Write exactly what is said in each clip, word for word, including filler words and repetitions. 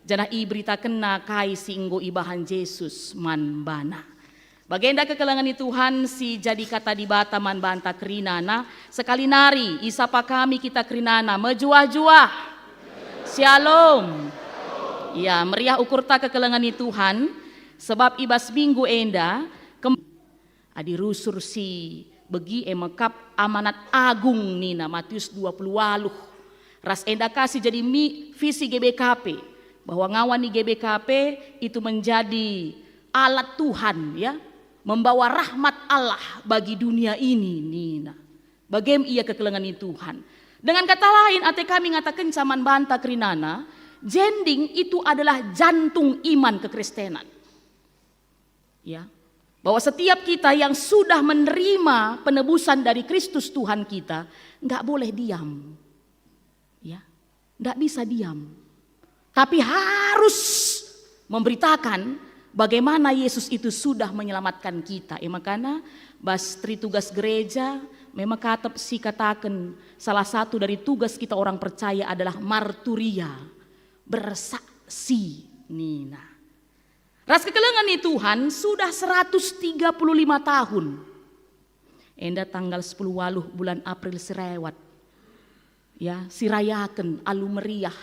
janah iberitakenna kai si enggo ibahan Jesus man bana. Bagenda kekelengen ni Tuhan si jadi kata Dibata man banta kerinana, sekali nari isapa kami kita kerinana mejuah-juah. Shalom. Ya, meriah ukurta kekelengen ni Tuhan, sebab i bas minggu enda kem-, adi rusur si begi e mekap amanat agung nina Matius dua puluh waluh. Ras enda ka si jadi mi-, visi G B K P, bahwa ngawan ni G B K P itu menjadi alat Tuhan, ya, membawa rahmat Allah bagi dunia ini nina. Bagem ia kekelengen ni Tuhan. Dengan kata lain, ate kami ngatakenca man banta kerinana, jending itu adalah jantung iman kekristenan. Ya, bahwa setiap kita yang sudah menerima penebusan dari Kristus Tuhan kita, nggak boleh diam. Ya, nggak bisa diam. Tapi harus memberitakan bagaimana Yesus itu sudah menyelamatkan kita. E makana bas tri tugas gereja memang katep si kataken salah satu dari tugas kita orang percaya adalah marturia, bersaksi nina. Ras kekelengen ni Tuhan sudah seratus tiga puluh lima tahun. Enda tanggal sepuluh waluh bulan April si rewat. Ya, si rayaken alu meriah.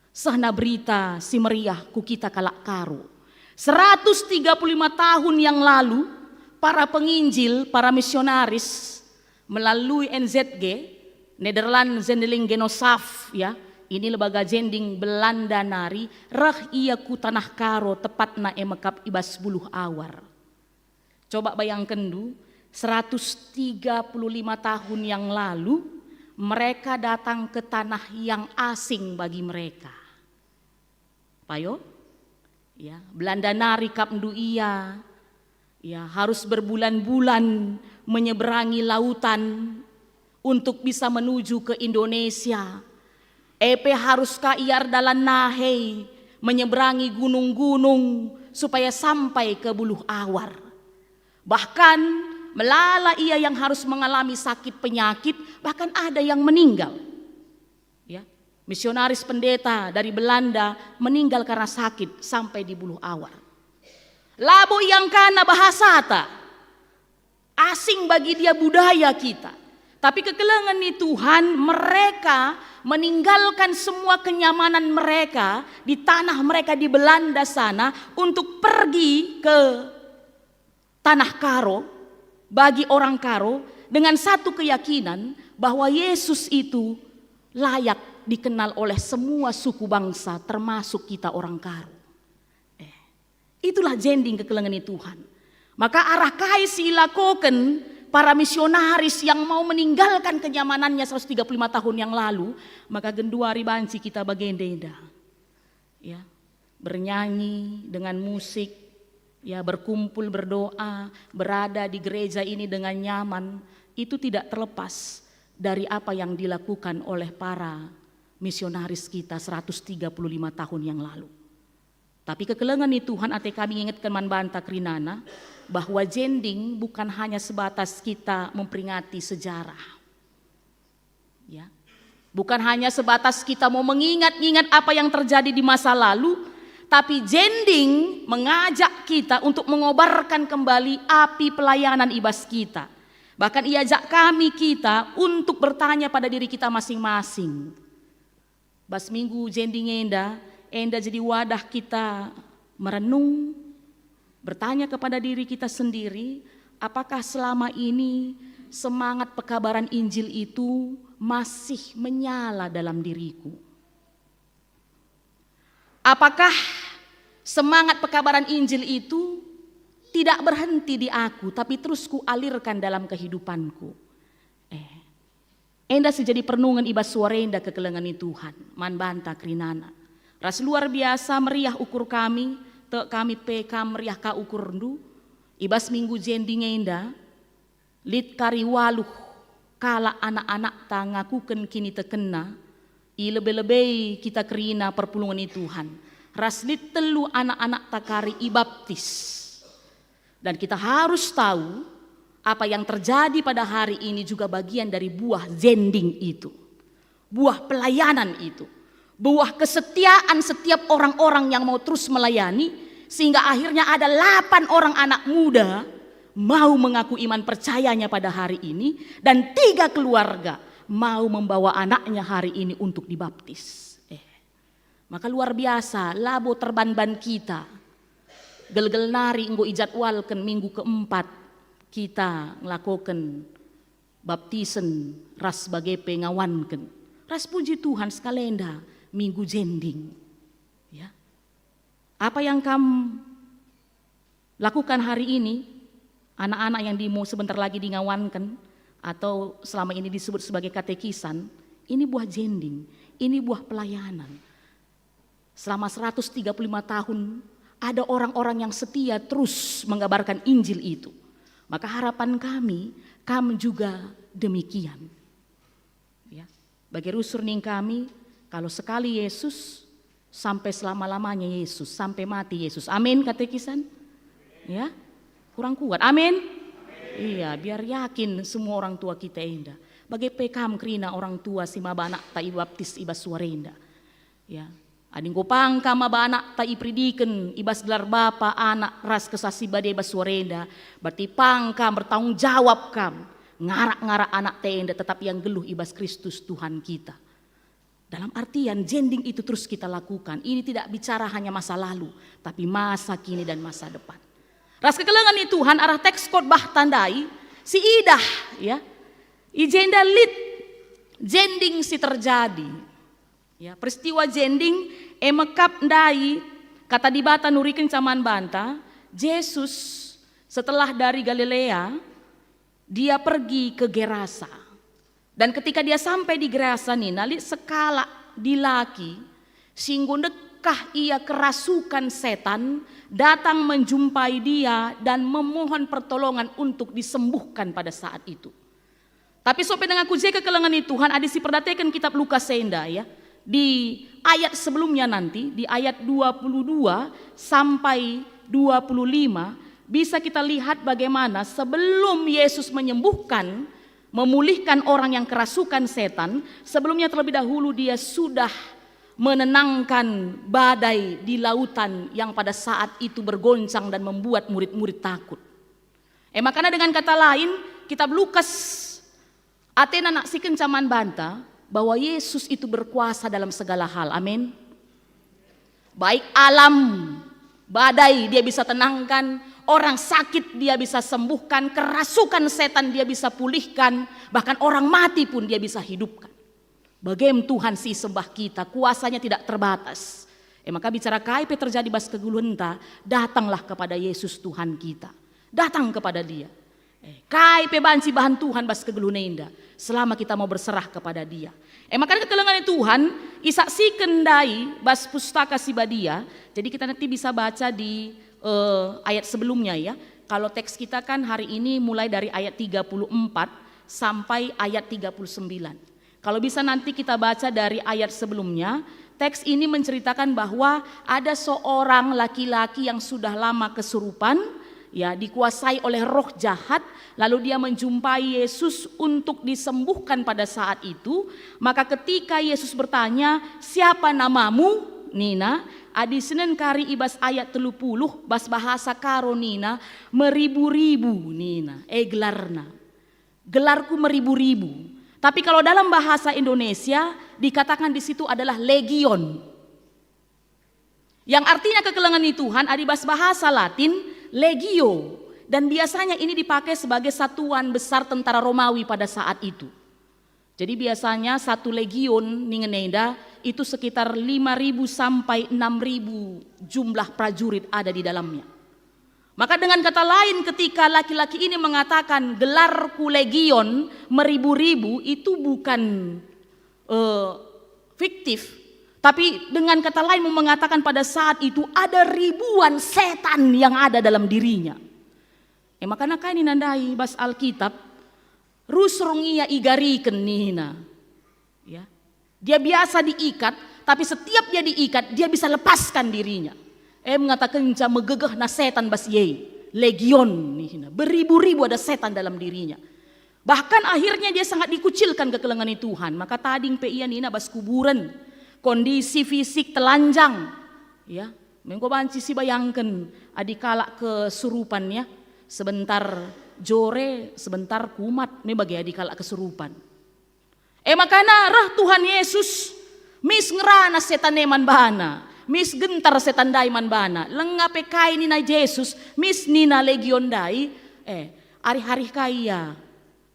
Sehna berita si meriah ku kita kalak Karo. Seratus tiga puluh lima tahun yang lalu, para penginjil, para misionaris melalui N Z G, Nederland Zendelingenosschaft, ya, ini lembaga jending Belanda nari, reh ia ku Tanah Karo, tepatna e mekap i bas Buluh Awar. Coba bayangkenndu, seratus tiga puluh lima tahun yang lalu, mereka datang ke tanah yang asing bagi mereka. Payo? Ya, Belanda nari kap ndu ia, ya, harus berbulan-bulan menyeberangi lautan untuk bisa menuju ke Indonesia. E pe harus ka ia erdalan nahei menyeberangi gunung-gunung supaya sampai ke Buluh Awar. Bahkan melala ia yang harus mengalami sakit penyakit, bahkan ada yang meninggal. Ya, misionaris pendeta dari Belanda meninggal karena sakit sampai di Buluh Awar. Labo iangkana bahasata, asing bagi dia budaya kita. Tapi kekelengen ni Tuhan, mereka meninggalkan semua kenyamanan mereka di tanah mereka di Belanda sana untuk pergi ke tanah Karo, bagi orang Karo, dengan satu keyakinan bahwa Yesus itu layak dikenal oleh semua suku bangsa, termasuk kita orang Karo. Eh, itulah jending kekelengen ni Tuhan. Maka arah kai si ilakoken para misionaris yang mau meninggalkan kenyamanannya seratus tiga puluh lima tahun yang lalu, maka genduari banci kita bagenda enda. Ya, bernyanyi dengan musik, ya, berkumpul, berdoa, berada di gereja ini dengan nyaman, itu tidak terlepas dari apa yang dilakukan oleh para misionaris kita seratus tiga puluh lima tahun yang lalu. Tapi kekelengen ni Tuhan, ate kami ngingetken man banta kerinana bahwa jending bukan hanya sebatas kita memperingati sejarah. Ya. Bukan hanya sebatas kita mau mengingat-ingat apa yang terjadi di masa lalu, tapi jending mengajak kita untuk mengobarkan kembali api pelayanan i bas kita. Bahkan iajak kami kita untuk bertanya pada diri kita masing-masing. Bas minggu jending enda, enda jadi wadah kita merenung, bertanya kepada diri kita sendiri, apakah selama ini semangat pekabaran Injil itu masih menyala dalam diriku? Apakah semangat pekabaran Injil itu tidak berhenti di aku, tapi terus kualirkan dalam kehidupanku? Eh, enda si jadi perenungen i bas suara enda kekelengen ni Tuhan, man banta kerinana. Ras luar biasa meriah ukur kami, tek kami pe kam meriah ka ukurndu, i bas minggu jending enda, lit kari waluh kalak anak-anakta ngakuken kinitekenna, i lebe-lebei kita kerina perpulungen ni Tuhan, ras lit telu anak-anakta kari ibaptis. Dan kita harus tahu, apa yang terjadi pada hari ini juga bagian dari buah jending itu, buah pelayanan itu, Buah kesetiaan setiap orang-orang yang mau terus melayani, sehingga akhirnya ada delapan orang anak muda mau mengaku iman percayanya pada hari ini, dan tiga keluarga mau membawa anaknya hari ini untuk dibaptis. Eh, maka luar biasa, labo terban-ban kita. Gelgel nari enggo ijadwalken minggu keempat kita ngelakoken baptisen ras bage pe ngawanken. Ras puji Tuhan, sekalenda minggu jending. Ya. Apa yang kam lakukan hari ini, anak-anak yang dimu sebentar lagi dingawanken, atau selama ini disebut sebagai katekisan, ini buah jending, ini buah pelayanan. Selama seratus tiga puluh lima tahun, ada orang-orang yang setia terus mengabarkan Injil itu. Maka harapan kami, kam juga demikian. Ya. Bagi rusur ning kami, kalau sekali Yesus, sampai selama-lamanya Yesus, sampai mati Yesus. Amin, katekisan? Ya, kurang kuat. Amin? Iya, biar yakin semua orang tua kita enda. Bage pe kam kerina orang tua si maba anakta ibaptis i bas wari enda. Ya. Adi enggo pang kam maba anakta iperidiken i bas gelar Bapa, Anak, ras Kesah Si Badia i bas wari enda, berarti pang kam bertanggung jawab kam ngarak-ngarak anakta enda tetap ia nggeluh i bas Kristus Tuhan kita. Dalam artian jending itu terus kita lakukan. Ini tidak bicara hanya masa lalu, tapi masa kini dan masa depan. Ras kekelengen ni Tuhan, arah teks khotbahta ndai, si idah, ya, i jenda lit jending si terjadi. Ya, peristiwa jending e mekap ndai, Kata Dibata nurikenca man banta, Jesus setelah dari Galilea, dia pergi ke Gerasa. Dan ketika dia sampai di Gerasa nina, lit sekalak dilaki si enggo ndekah ia kerasukan setan datang menjumpai dia dan memohon pertolongan untuk disembuhkan pada saat itu. Tapi sope denga ku je kekelengen ni Tuhan, adi si perdateken kitab Lukas enda, ya, di ayat sebelumnya nanti, di ayat dua puluh dua sampai dua puluh lima, bisa kita lihat bagaimana sebelum Yesus menyembuhkan, memulihkan orang yang kerasukan setan, sebelumnya terlebih dahulu dia sudah menenangkan badai di lautan yang pada saat itu bergoncang dan membuat murid-murid takut. E makana dengan kata lain, kitab Lukas atena naksikenca man banta bahwa Yesus itu berkuasa dalam segala hal. Amin. Baik alam, badai dia bisa tenangkan, orang sakit dia bisa sembuhkan, kerasukan setan dia bisa pulihkan, bahkan orang mati pun dia bisa hidupkan. Bagem Tuhan si sembah kita, kuasanya tidak terbatas. E maka bicara kai pe terjadi bas kegeluhenta, datanglah kepada Yesus Tuhan kita. Datang kepada Dia. Eh, kai pe banci bahan Tuhan bas kegeluhen enda, selama kita mau berserah kepada Dia. E maka kekelengen Tuhan isaksiken ndai bas Pustaka Si Badia. Jadi kita nanti bisa baca di, eh, ayat sebelumnya, ya. Kalau teks kita kan hari ini mulai dari ayat tiga puluh empat sampai ayat tiga puluh sembilan. Kalau bisa nanti kita baca dari ayat sebelumnya, teks ini menceritakan bahwa ada seorang laki-laki yang sudah lama kesurupan, ya, dikuasai oleh roh jahat, lalu dia menjumpai Yesus untuk disembuhkan pada saat itu. Maka ketika Yesus bertanya, "Siapa namamu?" nina, adi sinen kari i bas ayat telu puluh, bas bahasa Karo nina, "Meribu-ribu," nina, e gelarna. Gelarku meribu-ribu. Tapi kalau dalam bahasa Indonesia dikatakan di situ adalah legion. Yang artinya kekelengen ni Tuhan, adi bas bahasa Latin, legio. Dan biasanya ini dipakai sebagai satuan besar tentara Romawi pada saat itu. Jadi biasanya satu legion ningen enda itu sekitar lima ribu sampai enam ribu jumlah prajurit ada di dalamnya. Maka dengan kata lain, ketika laki-laki ini mengatakan, "Gelarku legion, meribu-ribu," itu bukan, eh, fiktif. Tapi dengan kata lain mau mengatakan pada saat itu ada ribuan setan yang ada dalam dirinya. E makana kai nina ndai bas Alkitab, "Rusur nge ia igariken," nina. Ya. Dia biasa diikat, tapi setiap dia diikat, dia bisa lepaskan dirinya. E mengatakenca megegehna setan bas ye, legion nina, beribu-ribu ada setan dalam dirinya. Bahkan akhirnya dia sangat dikucilkan kekelengen ni Tuhan, maka tading pe ia nina bas kuburen, kondisi fisik telanjang, ya, me enggo banci sibayangken adi kalak kesurupan, ya, sebentar jore, sebentar kumat, me bage adi kalak kesurupan. E makana reh Tuhan Yesus, mis ngerana setan e man bana, mis gentar setan ndai man bana, lenga pe kai nina Jesus, mis nina legion ndai, eh, arih-arih kai ia.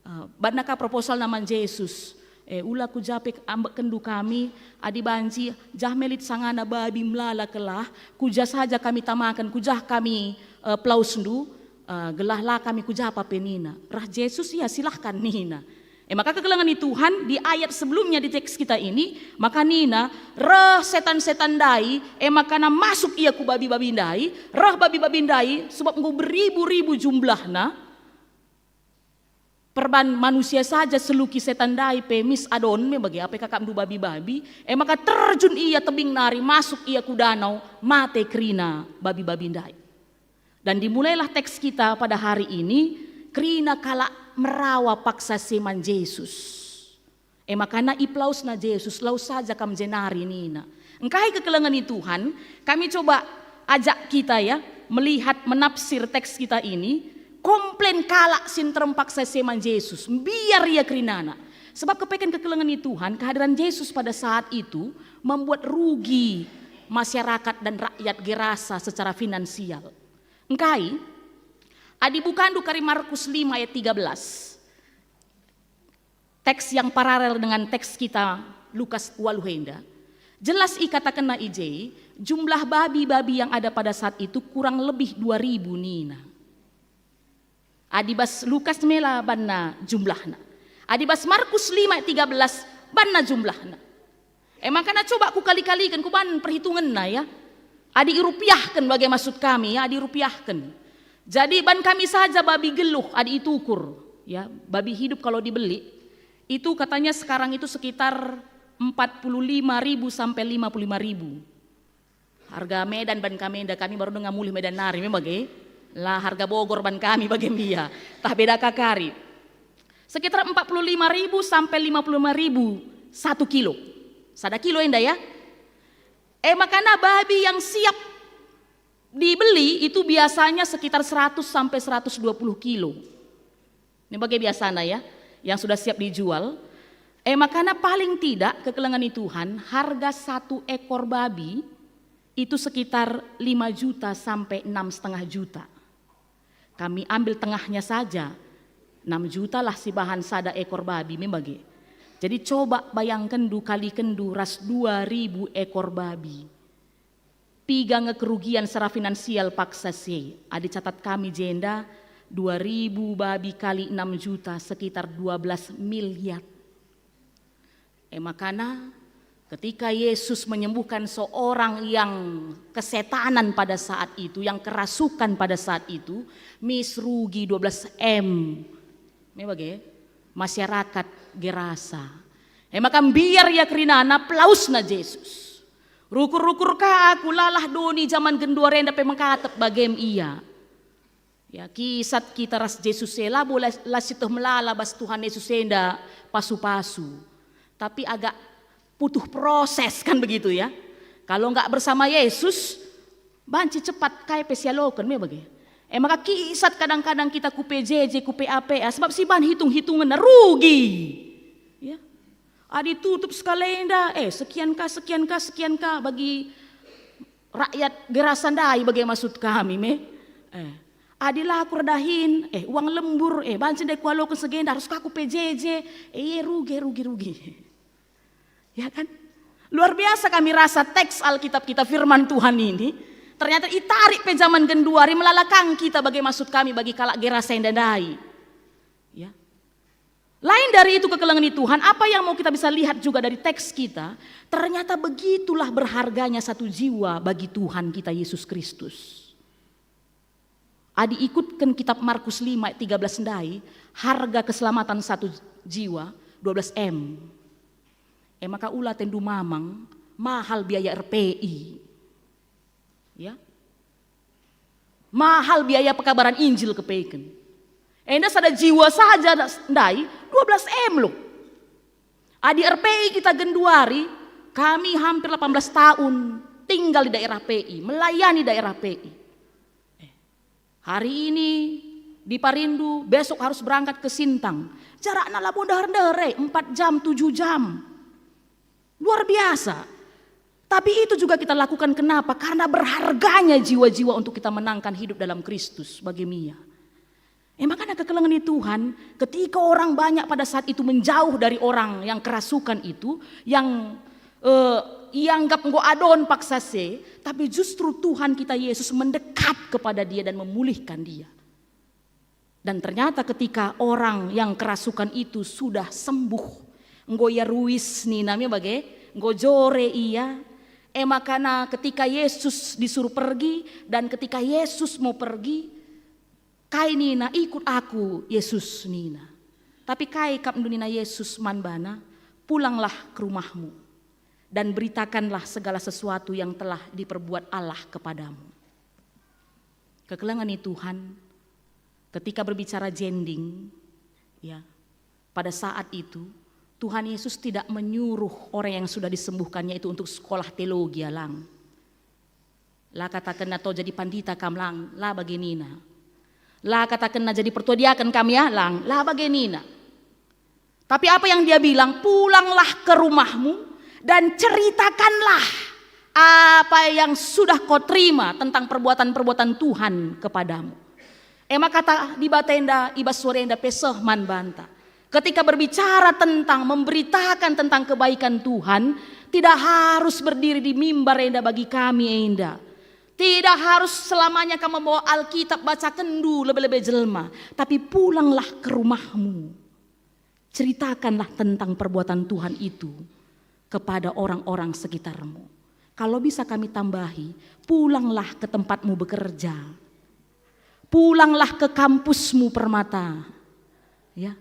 Eh, banna ka proposalna man Jesus, eh, ula ku ja pe ambekkenndu kami, adi banci jah me lit sangana babi melala kelah, ku ja saja kami tamaken, ku ja kami, eh, pelausndu, eh, gelah la kami ku ja pe nina. Reh Jesus ia, silahkan nina. E maka kekelengen ni Tuhan, di ayat sebelumnya di teks kita ini, maka nina, reh setan-setan ndai, e makana masuk ia ku babi-babi ndai, reh babi-babi ndai, sebab enggo beribu-ribu jumlahna, perban manusia saja seluki setan ndai pe mis adon me bage ape kakapndu babi-babi, e maka terjun ia tebing nari, masuk ia ku danau, mate kerina babi-babi ndai. Dan dimulailah teks kita pada hari ini, kerina kalak merawa paksa si man Jesus. E makana ipelausna Jesus, "Lawes saja kam jenari," nina. Engkai kekelengen ni Tuhan? Kami coba ajak kita, ya, melihat, menafsir teks kita ini. Komplain kalak si nterem paksa si man Jesus, mbiar ia kerinana. Sebab kepeken kekelengen ni Tuhan, kehadiran Jesus pada saat itu membuat rugi masyarakat dan rakyat Gerasa secara finansial. Engkai? Adi bukandu kari Markus lima ayat tiga belas, teks yang paralel dengan teks kita Lukas waluh enda, jelas ikatakenna i je, jumlah babi-babi yang ada pada saat itu kurang lebih dua ribu nina. Adi bas Lukas mela banna jumlahna. Adi bas Markus lima ayat tiga belas banna jumlahna. E makana coba kukali-kaliken, kuban perhitungenna, ya. Adi irupiahken bage maksud kami, ya, adi irupiahken. Jadi ban kami saja babi geluh adi itukur, ya, babi hidup kalau dibeli, itu katanya sekarang itu sekitar empat puluh lima ribu sampai lima puluh lima ribu. Harga Medan ban kami enda, kami baru denga mulih Medan nari, memang bage. La harga Bogor ban kami bage mbia, tah beda ka kari. Sekitar empat puluh lima ribu sampai lima puluh lima ribu satu kilo. Sada kilo enda, ya. E makana babi yang siap dibeli itu biasanya sekitar seratus sampai seratus dua puluh kilo. Ini bage biasana, ya, yang sudah siap dijual. E makana paling tidak kekelengen ni Tuhan, harga satu ekor babi itu sekitar lima juta sampai enam setengah juta. Kami ambil tengahnya saja, enam juta lah sibahan sada ekor babi, me bage. Jadi coba bayangkenndu, kalikenndu ras dua ribu ekor babi. Piga nge kerugian secara finansial paksa si? Adi catat kami jenda, dua ribu babi kali enam juta, sekitar dua belas miliar. E makana, ketika Yesus menyembuhkan seorang yang kesetanan pada saat itu, yang kerasukan pada saat itu, mis rugi dua belas M. Me bage, masyarakat Gerasa. E maka mbiar ia kerinana, pelausna Jesus. Rukur-rukur ka aku, lalah doni jaman genduari enda pe mengkatep bagem ia. Ya, kisat kita ras Jesus e, labo la, la sieteh melala bas Tuhan Yesus enda pasu-pasu. Tapi agak putuh proses, kan begitu, ya. Kalau nggak bersama Yesus, banci cepat kai pe sialoken me bage. E maka kisat kadang-kadang kita ku P J J, ku P A P A, sebab siban hitung-hitungenna rugi. Ya. Adi tutup sekalenda, eh, sekian ka, sekian ka, sekian ka bagi rakyat Gerasa ndai bage maksud kami me. Eh, adi la kurdahin, eh, uang lembur, eh, banci ndai kualoken segenda, harus ka ku P J J, eh, rugi, rugi, rugi. Ya kan? Luar biasa kami rasa teks Alkitab kita, firman Tuhan ini, ternyata itarik pe jaman genduari, melala ka kita bage maksud kami bagi kalak Gerasa enda ndai. Ya. Lain dari itu, kekelengen ni Tuhan, apa yang mau kita bisa lihat juga dari teks kita, ternyata begitulah berharganya satu jiwa bagi Tuhan kita Yesus Kristus. Adi ikutken kitab Markus lima ayat tiga belas ndai, harga keselamatan satu jiwa dua belas M. E maka ula tendu mamang, mahal biaya R P I. Ya. Mahal biaya pekabaran Injil kepeken. Enda sada jiwa saja ndai dua belas M loh. Adi R P I kita genduari, Kami hampir delapan belas tahun tinggal di daerah P I, melayani daerah P I. Eh, hari ini di Parindu, besok harus berangkat ke Sintang. Jarakna labo ndeher-ndeher, eh, empat jam, tujuh jam. Luar biasa. Tapi itu juga kita lakukan, kenapa? Karena berharganya jiwa-jiwa untuk kita menangkan hidup dalam Kristus bagi Mia. Eh, makanya kekelengen ni Tuhan, ketika orang banyak pada saat itu menjauh dari orang yang kerasukan itu, yang, eh, ianggap enggo adon paksa se, tapi justru Tuhan kita Yesus mendekat kepada dia dan memulihkan dia. Dan ternyata ketika orang yang kerasukan itu sudah sembuh, enggo ia ruis nina me bage, enggo jore ia. E makana ketika Yesus disuruh pergi, dan ketika Yesus mau pergi, kai nina, "Ikut aku, Yesus," nina. Tapi kai kap ndu nina Yesus man bana, "Pulanglah ke rumahmu, dan beritakanlah segala sesuatu yang telah diperbuat Allah kepadamu." Kekelengen ni Tuhan, ketika berbicara jending, ya, pada saat itu, Tuhan Yesus tidak menyuruh orang yang sudah disembuhkannya itu untuk sekolah teologi, lang. La katakenna to jadi pandita kam, lang, la bage nina. La katakenna jadi pertua diaken kam, ya, lang, la bage nina. Tapi apa yang dia bilang, "Pulanglah ke rumahmu dan ceritakanlah apa yang sudah kau terima tentang perbuatan-perbuatan Tuhan kepadamu." E maka kata Dibata enda i bas sore enda pe seh man banta. Ketika berbicara tentang memberitakan tentang kebaikan Tuhan, tidak harus berdiri di mimbar enda bagi kami enda. Tidak harus selamanya kamu membawa Alkitab bacakenndu lebe-lebe jelma, tapi pulanglah ke rumahmu. Ceritakanlah tentang perbuatan Tuhan itu kepada orang-orang sekitarmu. Kalau bisa kami tambahi, pulanglah ke tempatmu bekerja. Pulanglah ke kampusmu, Permata. Ya.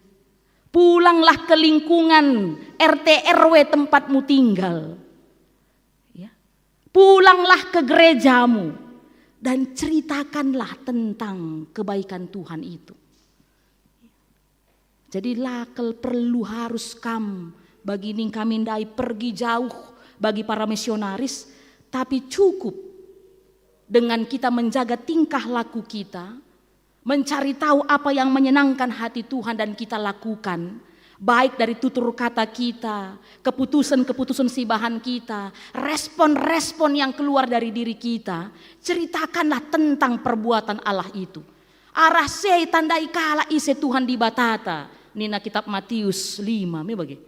Pulanglah ke lingkungan R T R W tempatmu tinggal. Ya. Pulanglah ke gerejamu dan ceritakanlah tentang kebaikan Tuhan itu. Jadi, la kal perlu harus kam bagi ning kami ndai pergi jauh bagi para misionaris, tapi cukup dengan kita menjaga tingkah laku kita, mencari tahu apa yang menyenangkan hati Tuhan dan kita lakukan, baik dari tutur kata kita, keputusan-keputusan si bahan kita, respon-respon yang keluar dari diri kita, ceritakanlah tentang perbuatan Allah itu. Arah si e itandai kalak ise Tuhan Dibatata, nina kitab Matius lima, me bage.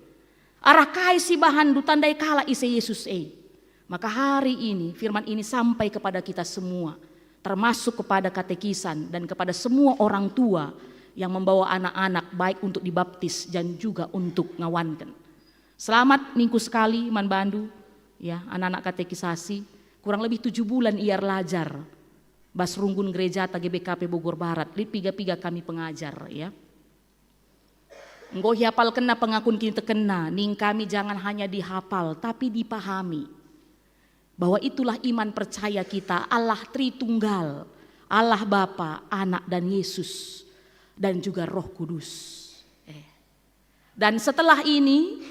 Arah kai si bahanndu tandai kalak ise Yesus e? Maka hari ini firman ini sampai kepada kita semua, termasuk kepada katekisan dan kepada semua orang tua yang membawa anak-anak baik untuk dibaptis dan juga untuk ngawanken. Selamat ningku sekali man bandu, ya, anak-anak katekisasi. Kurang lebih tujuh bulan ia erlajar bas runggun gerejata G B K P Bogor Barat, lit piga-piga kami pengajar, ya. Enggo ihapalkenna pengakun kinitekenna, ning kami jangan hanya dihapal, tapi dipahami. Bahwa itulah iman percaya kita, Allah Tritunggal, Allah Bapa, Anak, dan Yesus, dan juga Roh Kudus. Eh. Dan setelah ini,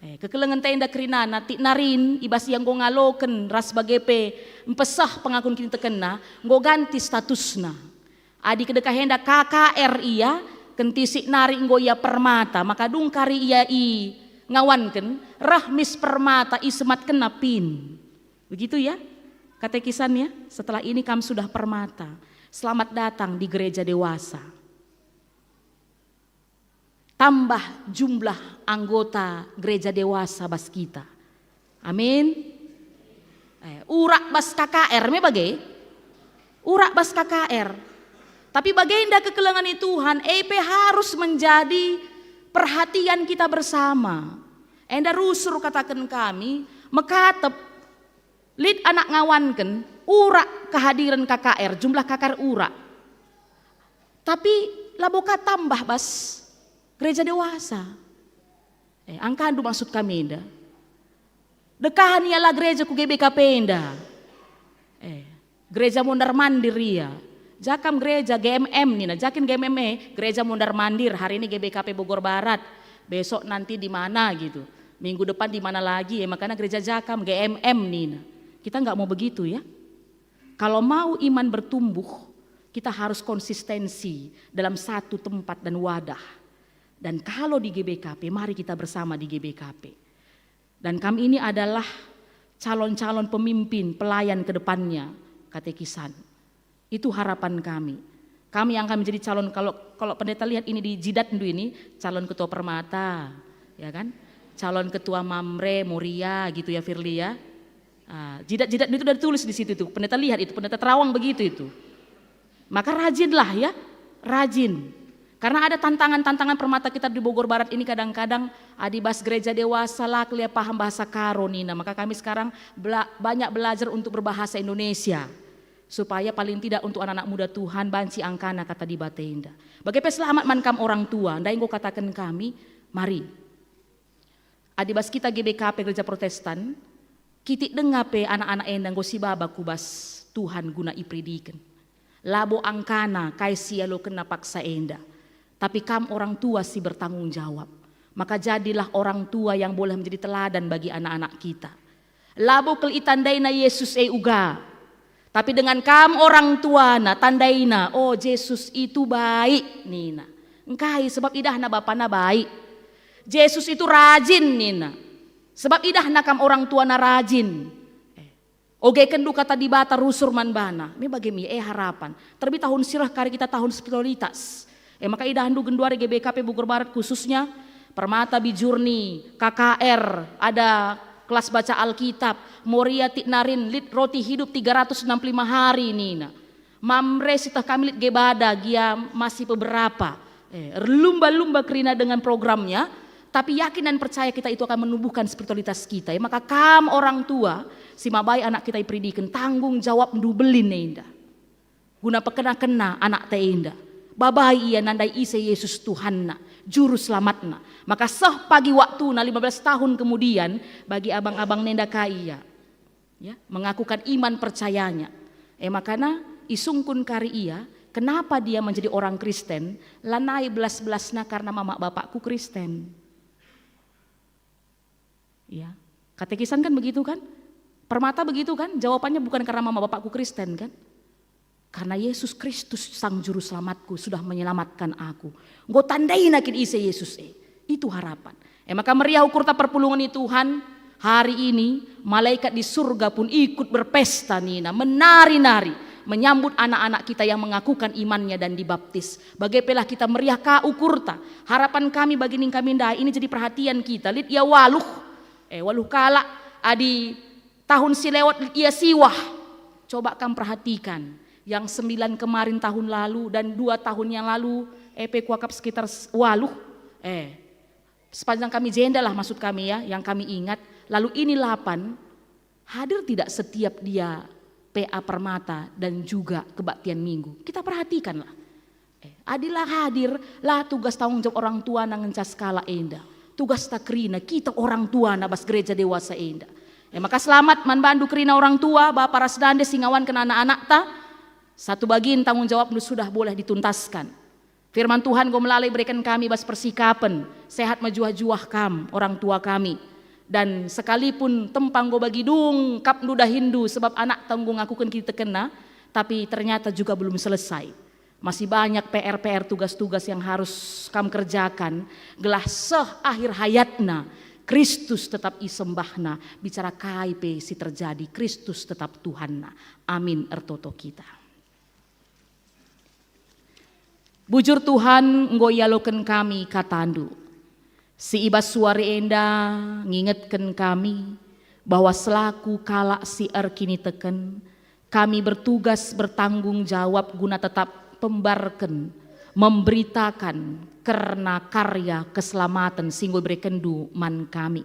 eh, kekelengen ta enda kerinana, tik narin, i bas ia enggo ngaloken ras bage pe mpeseh pengakun kinitekenna, enggo ganti statusna. Adi kedekah enda K K R ia, kentisik nari enggo ia permata, maka dung kari ia i ngawanken, reh mis permata isematkenna pin. Begitu ya, katekisan ya, setelah ini kam sudah permata. Selamat datang di gereja dewasa. Tambah jumlah anggota gereja dewasa bas kita. Amin. Eh, urak bas K K R me bage. Urak bas K K R. Tapi bagenda kekelengen ni Tuhan, e pe harus menjadi perhatian kita bersama. Enda rusur kataken kami, mekatep lit anak ngawanken, urak kehadiran K K R, jumlah K K R urak. Tapi labo ka tambah bas gereja dewasa. Eh, angkandu maksud kami enda. Dekahen ia la gereja ku G B K P enda. Eh, gereja mondar mandir ia. Jakam gereja G M M nina, jakin G M M e, gereja mondar mandir, hari ini G B K P Bogor Barat, besok nanti di mana gitu. Minggu depan di mana lagi, ya, makanya gereja jakam, G M M nina. Kita nggak mau begitu, ya. Kalau mau iman bertumbuh, kita harus konsistensi dalam satu tempat dan wadah. Dan kalau di G B K P, mari kita bersama di G B K P. Dan kami ini adalah calon-calon pemimpin, pelayan ke depannya, katekisan. Itu harapan kami. Kami yang akan menjadi calon, kalau, kalau pendeta lihat ini di jidatndu ini, calon ketua permata, ya kan? Calon ketua Mamre, Moria gitu ya, Firly ya. Ah, jidat-jidatndu itu udah ditulis di situ tuh. Pendeta lihat itu, pendeta terawang begitu itu. Maka rajinlah ya, rajin. Karena ada tantangan-tantangan permata kita di Bogor Barat ini, kadang-kadang adi bas gereja dewasa la kelia paham bahasa Karo nina. Maka kami sekarang bela-, banyak belajar untuk berbahasa Indonesia. Supaya paling tidak untuk anak-anak muda Tuhan banci angkana kata Dibata enda. Bage pe selamat man kam orang tua, ndai enggo kataken kami, mari. Adi bas kita G B K P Gereja Protestan, kitik denga pe anak-anak enda enggo sibaba ku bas Tuhan guna iperidiken. Labo angkana kai si ialokenna paksa enda, tapi kam orang tua si bertanggung jawab. Maka jadilah orang tua yang boleh menjadi teladan bagi anak-anak kita. Labo kel itandaina Yesus e uga. Tapi dengan kam orang tuana tandaina, "Oh, Jesus itu baik," nina. Engkai? Sebab idahna bapana baik. "Jesus itu rajin," nina. Sebab idahna kam orang tuana rajin. Eh, ogekenndu kata Dibata rusur man bana. Me bage me, eh, harapan. Terlebih tahun sirah kari kita tahun spiritualitas. E maka idahndu genduari G B K P Bogor Barat khususnya, Permata Bijurni, K K R, ada kelas baca Alkitab, Moria Tiknarin, lit roti hidup tiga ratus enam puluh lima hari nina. Mamre sieteh kami lit Gebada gia masih beberapa. Eh, erlumba-lumba kerina dengan programnya, tapi yakin dan percaya kita itu akan menumbuhkan spiritualitas kita. E maka kam orang tua, si mabai anak kita iperidiken, tanggung jawabndu belin enda. Guna pekena-kena anakta enda. Babai ia nandai ise Yesus Tuhanna, Juru Selamatna. Maka seh pagi waktuna lima belas tahun kemudian, bagi abang-abang nenda ka ia, ya, mengakukan iman percayanya. E makana isungkun kari ia, kenapa dia menjadi orang Kristen, lanai belas-belasna karena mamak bapakku Kristen. Ya. Katekisan kan begitu kan? Permata begitu kan? Jawabannya bukan karena mama bapakku Kristen kan? Karena Yesus Kristus Sang Juru Selamatku sudah menyelamatkan aku. Enggo tandaina kin ise Yesus e. Itu harapan. E maka meriah ukurta perpulungen ni Tuhan. Hari ini malaikat di surga pun ikut berpesta nina, menari-nari menyambut anak-anak kita yang mengakukan imannya dan dibaptis. Bage pelah kita meriah ka ukurta. Harapan kami bagi ning kami ndai ini jadi perhatian kita. Lit ia waluh, eh, waluh kalak, adi tahun si lewat lit ia siwah. Coba kam perhatikan, yang sembilan kemarin tahun lalu dan dua tahun yang lalu, eh, pe kuakap sekitar s-, waluh. Eh, sepanjang kami jenda lah maksud kami ya, yang kami ingat. Lalu ini lapan, hadir tidak setiap dia P A Permata dan juga kebaktian Minggu? Kita perhatikanlah. Eh, adi la hadir, la tugas tanggung jawab orang tuana ngenca sekalak enda. Tugasta kerina kita orang tuana bas gereja dewasa enda. E maka selamat man bandu kerina orang tua, bapa ras dande si ngawanken anak-anakta. Satu bagin tanggung jawabndu sudah boleh dituntaskan. Firman Tuhan enggo melala ibereken kami bas persikapen, sehat mejuah-juah kam, orang tua kami. Dan sekalipun tempa enggo bagi dung kap ndu dahinndu sebab anakta enggo ngakuken kinitekenna, tapi ternyata juga belum selesai. Masih banyak P R-P R, tugas-tugas yang harus kam kerjakan, gelah seh akhir hayatna Kristus tetap isembahna, bicara kai pe si terjadi, Kristus tetap Tuhanna. Amin, ertoto kita. Bujur Tuhan, enggo ialoken kami kataNdu, si i bas suari enda ngingetken kami bahwa selaku kalak si erkiniteken, kami bertugas bertanggung jawab guna tetap pembarken, memberitakan kerna karya keselamaten si enggo iberekenNdu man kami.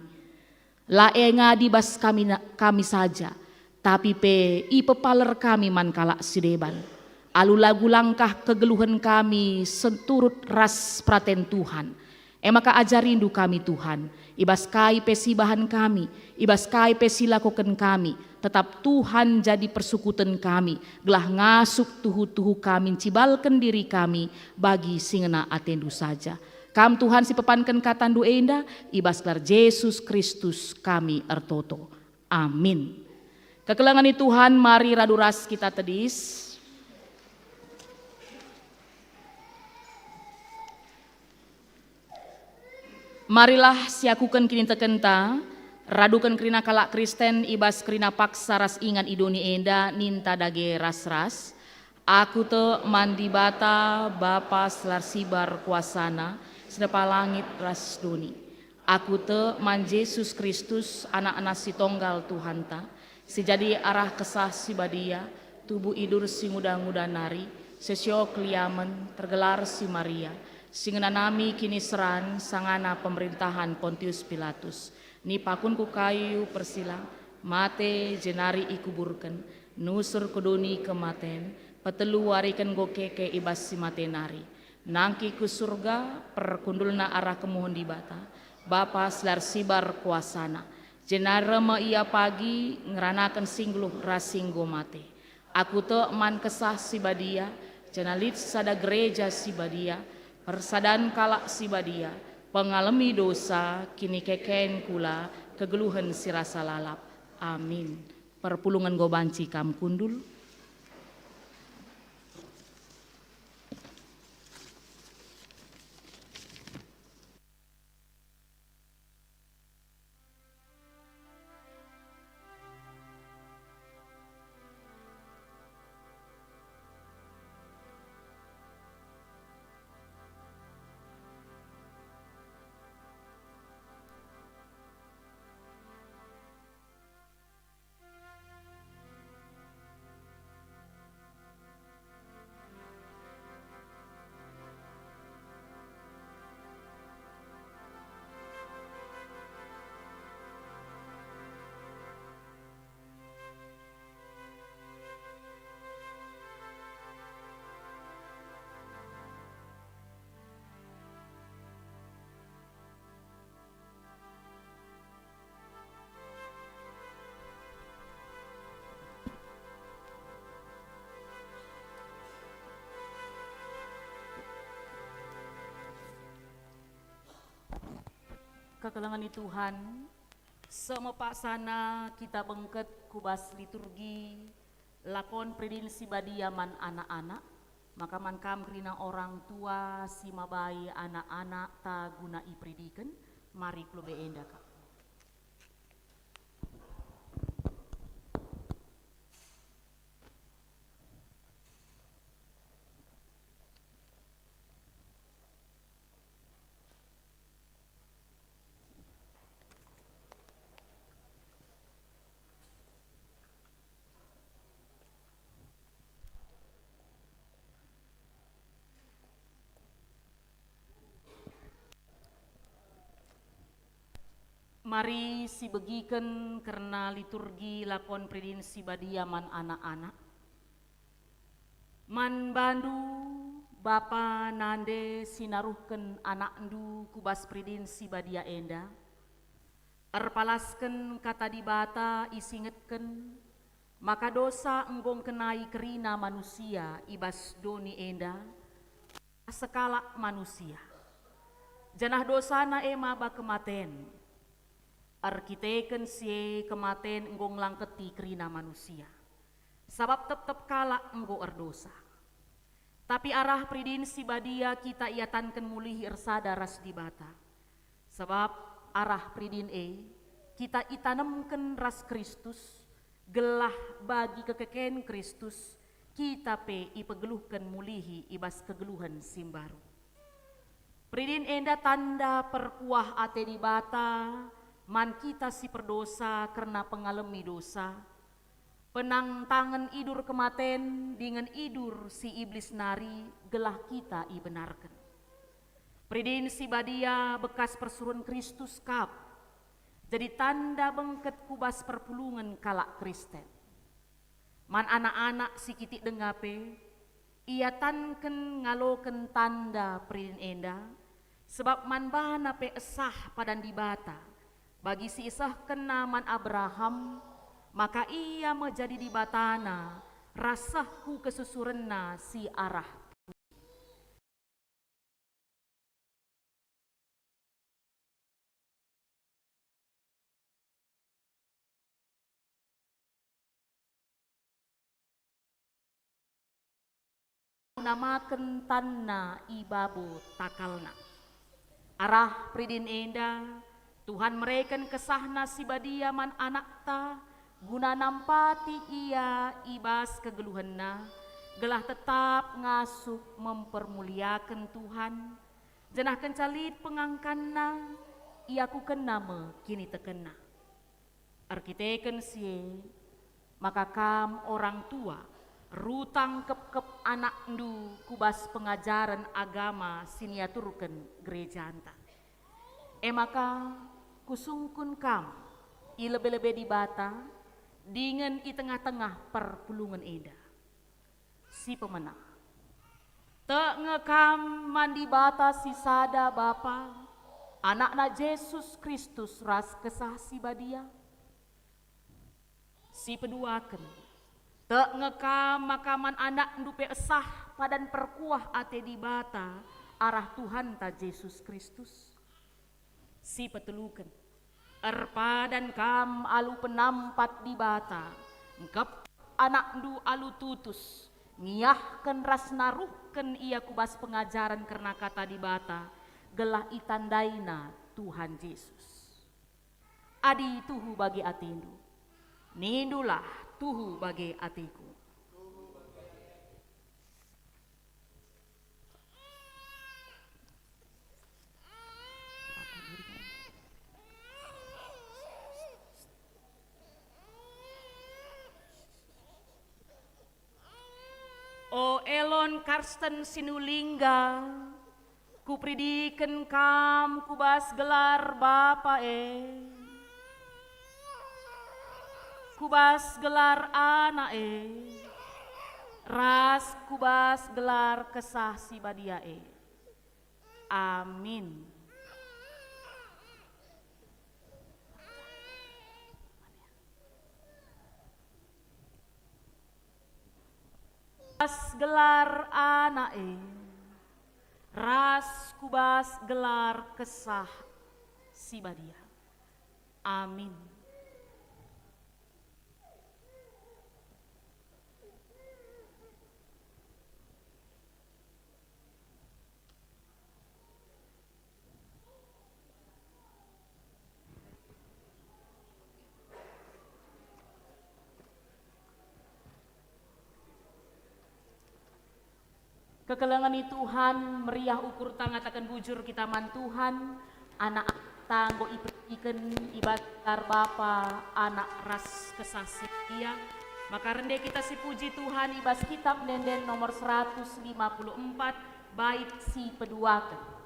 La e ngadi bas kami na-, kami saja, tapi pe ipepaler kami man kalak si deban. Alu lagu langkah kegeluhen kami senturut ras peraten Tuhan. E maka ajarindu kami, Tuhan, i bas kai pe si ibahan kami, i bas kai pe si ilakoken kami, tetap Tuhan jadi persukuten kami, gelah ngasup tuhu-tuhu kami ncibalken diri kami bagi si ngena atendu saja. Kam Tuhan si pepanken kataNdu enda, i bas gelar Jesus Kristus kami ertoto. Amin. Kekelengen ni Tuhan, mari radu ras kita tedis. Marilah siakuken kinitekenta, raduken kerina kalak Kristen i bas kerina paksa ras ingan i doni enda ninta dage ras-ras. Aku tek man Dibata, Bapa si la ersibar kuasaNa, si nepa langit ras doni. Aku tek man Jesus Kristus, AnakNa si tonggal Tuhanta, si jadi arah Kesah Si Badia, tubuh idur si nguda-nguda nari, si sio keliamen, tergelar si Maria, si ngenanami kiniseran sangana pemerintahan Pontius Pilatus, nipaken ku kayu persilang, mate, jenari ikuburken, nusur ku doni kematen, petelu wariken enggo keke i bas si mate nari. Nangkih ku Surga, perkundulna arah kemuhen Dibata, Bapa si la ersibar kuasaNa. Jenari reh me Ia pagi ngeranaken si nggeluh ras si enggo mate. Aku tek man Kesah Si Badia, janah lit sada gereja si badia, persadan kalak si badia, pengalemi dosa, kinikeken kula, kegeluhen si rasa lalap. Amin. Perpulungen enggo banci kam kundul. Kekelengen ni Tuhan, seh me paksana kita bengket ku bas liturgi lakon Peridin si Badia man anak-anak, maka man kam kerina orang tua si mabai anak-anakta guna iperidiken, mari ku lebe enda kap. Mari sibegiken kerna liturgi lakon Peridin si Badia man anak-anak. Man bandu, bapa nande si naruhken anakndu ku bas Peridin si Badia enda, erpalasken Kata Dibata isingetken maka dosa enggo ngkenai kerina manusia i bas doni enda, sekalak manusia. Janah dosana e maba kematen. Erkiteken si e kematen enggo ngelangketi kerina manusia, sabap tep-tep kalak enggo erdosa. Tapi arah Peridin si Badia kita iatanken mulihi ersada ras Dibata. Sabap arah Peridin e kita itanemken ras Kristus, gelah bagi kekeken Kristus kita pe ipegeluhken mulihi i bas kegeluhen si mbaru. Peridin enda tanda perkuah ate Dibata man kita si perdosa kerna pengalemi dosa, penangtangen idur kematen dingen idur si Iblis nari gelah kita ibenarken. Peridin si Badia bekas persuruhen Kristus kap, jadi tanda bengket ku bas perpulungen kalak Kristen. Man anak-anak si kitik denga pe, iatanken ngaloken tanda Peridin enda, sabap man bana pe esah padan Dibata, bagi si isehkenNa man Abraham, maka ia me jadi Dibatana ras seh ku kesusurenna si arah. namaken tanna i babo takalna. Arah peridin enda, Tuhan mereken kesahNa si badia man anakta, guna nampati ia i bas kegeluhenna, gelah tetap ngasup mempermuliaken Tuhan, janah kenca lit pengangkanna, iakukenna me kinitekenna. Erkiteken si e, maka kam orang tua, rutang kepkep anakndu ku bas pengajaren agama si niaturken gerejanta. E maka, kusungkun kam i lebe-lebe Dibata, dingen i tengah-tengah perpulungen enda. Si pemena. Tek nge kam man Dibata si sada Bapa, AnakNa Jesus Kristus ras Kesah Si Badia? Si peduaken. Tek nge kam maka man anakndu pe esah padan perkuah ate Dibata arah Tuhanta Jesus Kristus? Si peteluken, erpadan kam alu penampat Dibata, ngkep anakndu alu tutus, ngiahken ras naruhken ia ku bas pengajaren kerna Kata Dibata, gelah itandaina Tuhan Jesus. Adi tuhu bage atendu, nindulah tuhu bage ateku. O Elon Karsten Sinulingga, kuperidiken kam ku bas gelar Bapa e, ku bas gelar Anak e, ras ku bas gelar Kesah Si Badia e. Amin. Bas gelar Anak e, ras ku bas gelar Kesah Si Badia. Amin. Kekelengen i Tuhan, meriah ukurta ngataken bujur kita man Tuhan, anak-anakta enggo iperidiken i bas gelar Bapa, Anak, ras Kesah Si Badia. Maka rende kita sipuji Tuhan i bas Kitab Ende-enden nomor seratus lima puluh empat, bait si peduaken.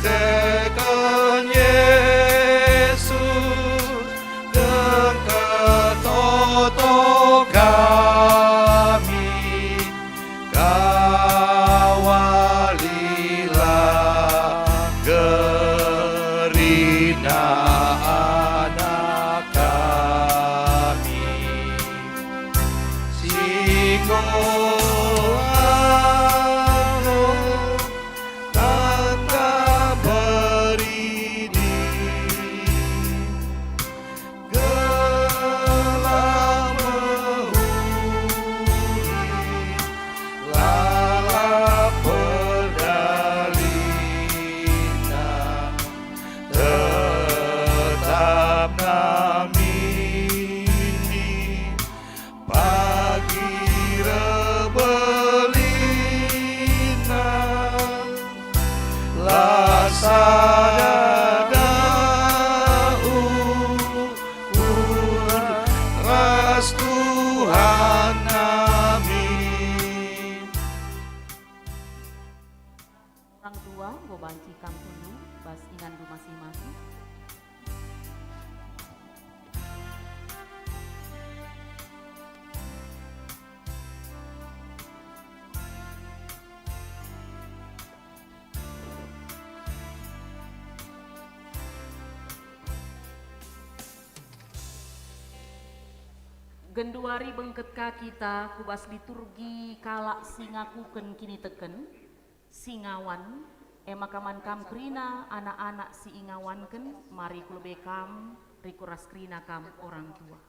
Kiteken Yesus, dengket toto kami. Genduari bengket ka kita ku bas liturgi kalak si ngakuken kiniteken, si ngawan, e maka man kam kerina anak-anak si ingawanken, mari ku lebe kam, rikut ras kerina kam orang tua.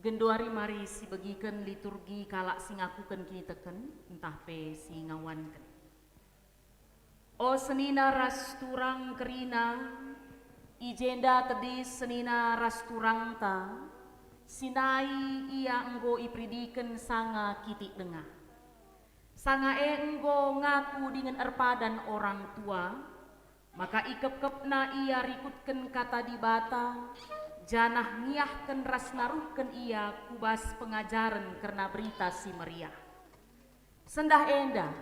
Genduari mari sibegiken liturgi kalak si ngakuken kiniteken, ntah pe si ngawanken. O senina ras turang kerina, i jenda tedis senina ras turangta, si nai ia enggo iperidiken sanga kitik denga. Sanga e enggo ngaku dingen erpadan orang tua, maka ikepkepna ia rikutken Kata Dibata, janah ngiahken ras naruhken ia ku bas pengajaren kerna Berita Si Meriah. Sendah enda,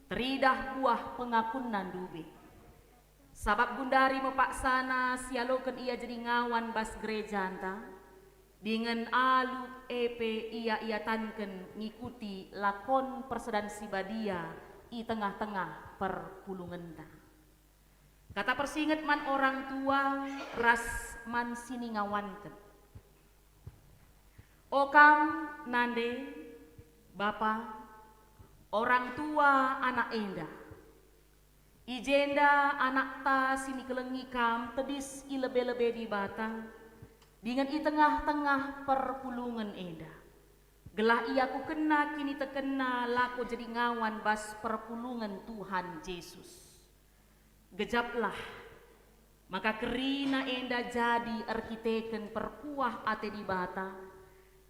teridah buah pengakunna ndube. Sabap gundari me paksana sialoken ia jadi ngawan bas gerejanta, dingen alu e pe ia iatanken ngikuti lakon persedan si badia i tengah-tengah perpulungenta. Kata persinget man orang tua ras man si ningawanken. O kam, nande, bapa, orang tua anak enda. I jenda anakta si nikelengi kam tedis i lebe-lebe Dibata, dingen i tengah-tengah perpulungen enda, gelah iakukenna kinitekenna lako jadi ngawan bas perpulungen Tuhan Jesus. Gejaplah, maka kerina enda jadi erkiteken perkuah ate Dibata,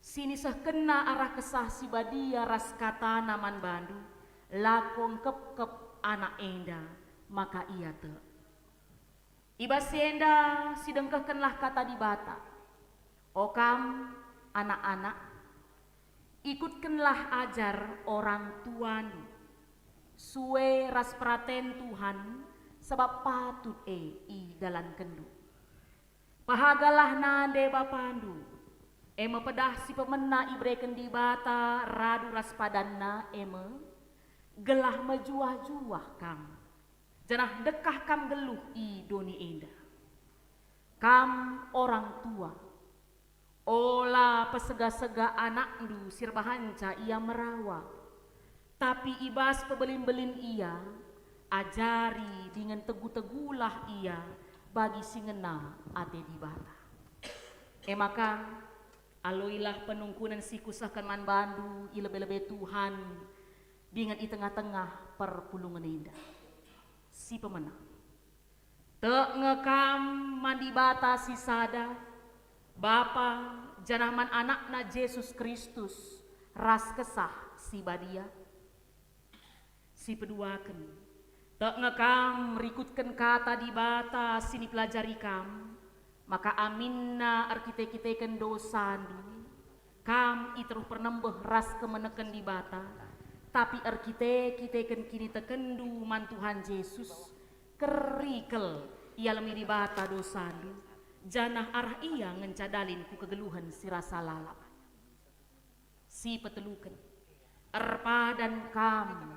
si nisehkenna arah Kesah Si Badia ras kataNa man bandu, lako ngkepkep anak enda, maka ia tek. I bas si enda sidengkehkenlah Kata Dibata. O kam, anak-anak, ikutkenlah ajar orang tuandu, sue ras peraten Tuhan, sabap patut e idalankenndu. Pahagalah nande bapandu, e me pedah si pemena ibereken Dibata radu ras padanNa, e me, gelah mejuah-juah kam, janah ndekah kam nggeluh i doni enda. Kam orang tua, ola pesega-sega anakndu si erbahanca ia merawa, tapi i bas pebelin-belin ia, ajari dingen tegu-tegulah ia bagi si ngena ate Dibata. E maka, aloilah penungkunen si kusehken man bandu i lebe-lebe Tuhan dingen i tengah-tengah perpulungen enda. Si pemena. Tek nge kam man Dibata si sada, Bapa, janah man AnakNa Jesus Kristus ras Kesah Si Badia. Si peduaken, tek nge kam rikutken Kata Dibata si nipelajari kam, maka aminna erkite-kiteken dosandu, kam i teruh pernembeh ras kemeneken Dibata, tapi erkite-kiteken kinitekenndu man Tuhan Jesus, kerikel ialemi Dibata dosandu, janah arah Ia ngenca dalin ku kegeluhen si rasa lalap. Si peteluken, erpadan kam,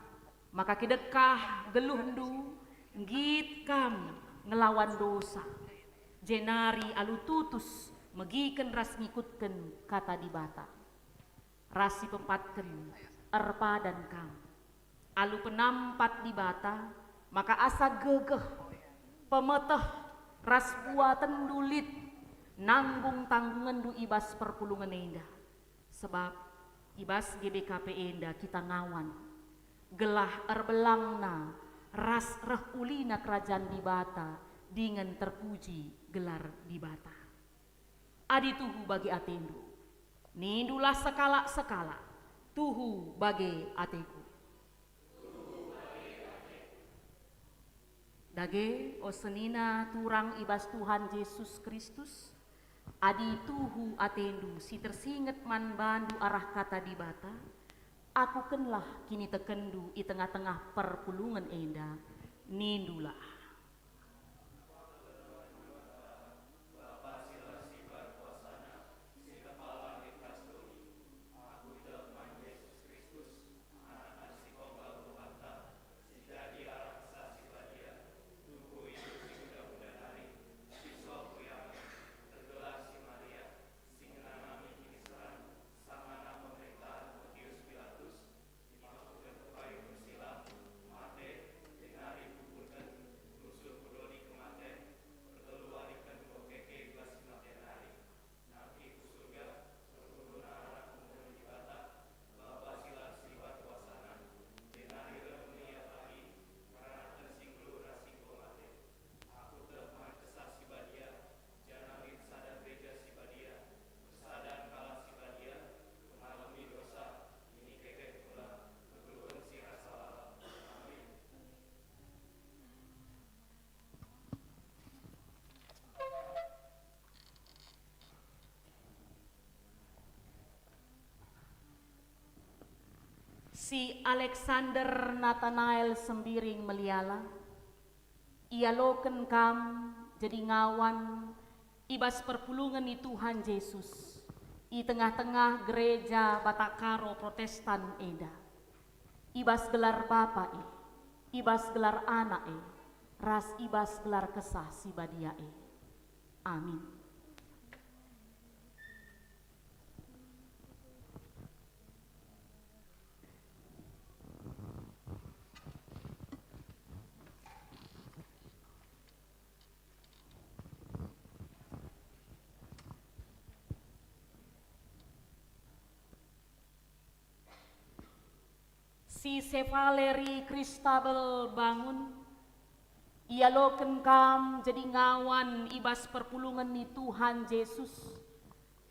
maka kidekah geluhndu, nggit kam ngelawan dosa, jenari alu tutus megiken ras ngikutken Kata Dibata. Ras si peempatken, erpadan kam, alu penampat Dibata, maka asa gegeh, pemeteh, ras kuatenndu lit nanggung tanggungenndu i bas perpulungen enda. Sebab i bas G B K P enda kita ngawan, gelah erbelangna ras reh ulina Kerajan Dibata dingen terpuji gelar Dibata. Adi tuhu bage atendu, nindulah sekalak-sekalak, "Tuhu bage ateku." Dage, o senina turang i bas Tuhan Jesus Kristus, adi tuhu atendu si tersinget man bandu arah Kata Dibata, akukenlah kinitekenndu i tengah-tengah perpulungen enda, nindulah. Si Alexander Natanael Sembiring meliala, ialoken kam jadi ngawan i bas perpulungen ni Tuhan Jesus i tengah-tengah gereja Batak Karo Protestan enda, i bas gelar Bapa e, i bas gelar Anak e, ras i bas gelar Kesah Si Badia e. Amin. Si Sevaleri Kristabel bangun, ialoken kam jadi ngawan i bas perpulungen ni Tuhan Jesus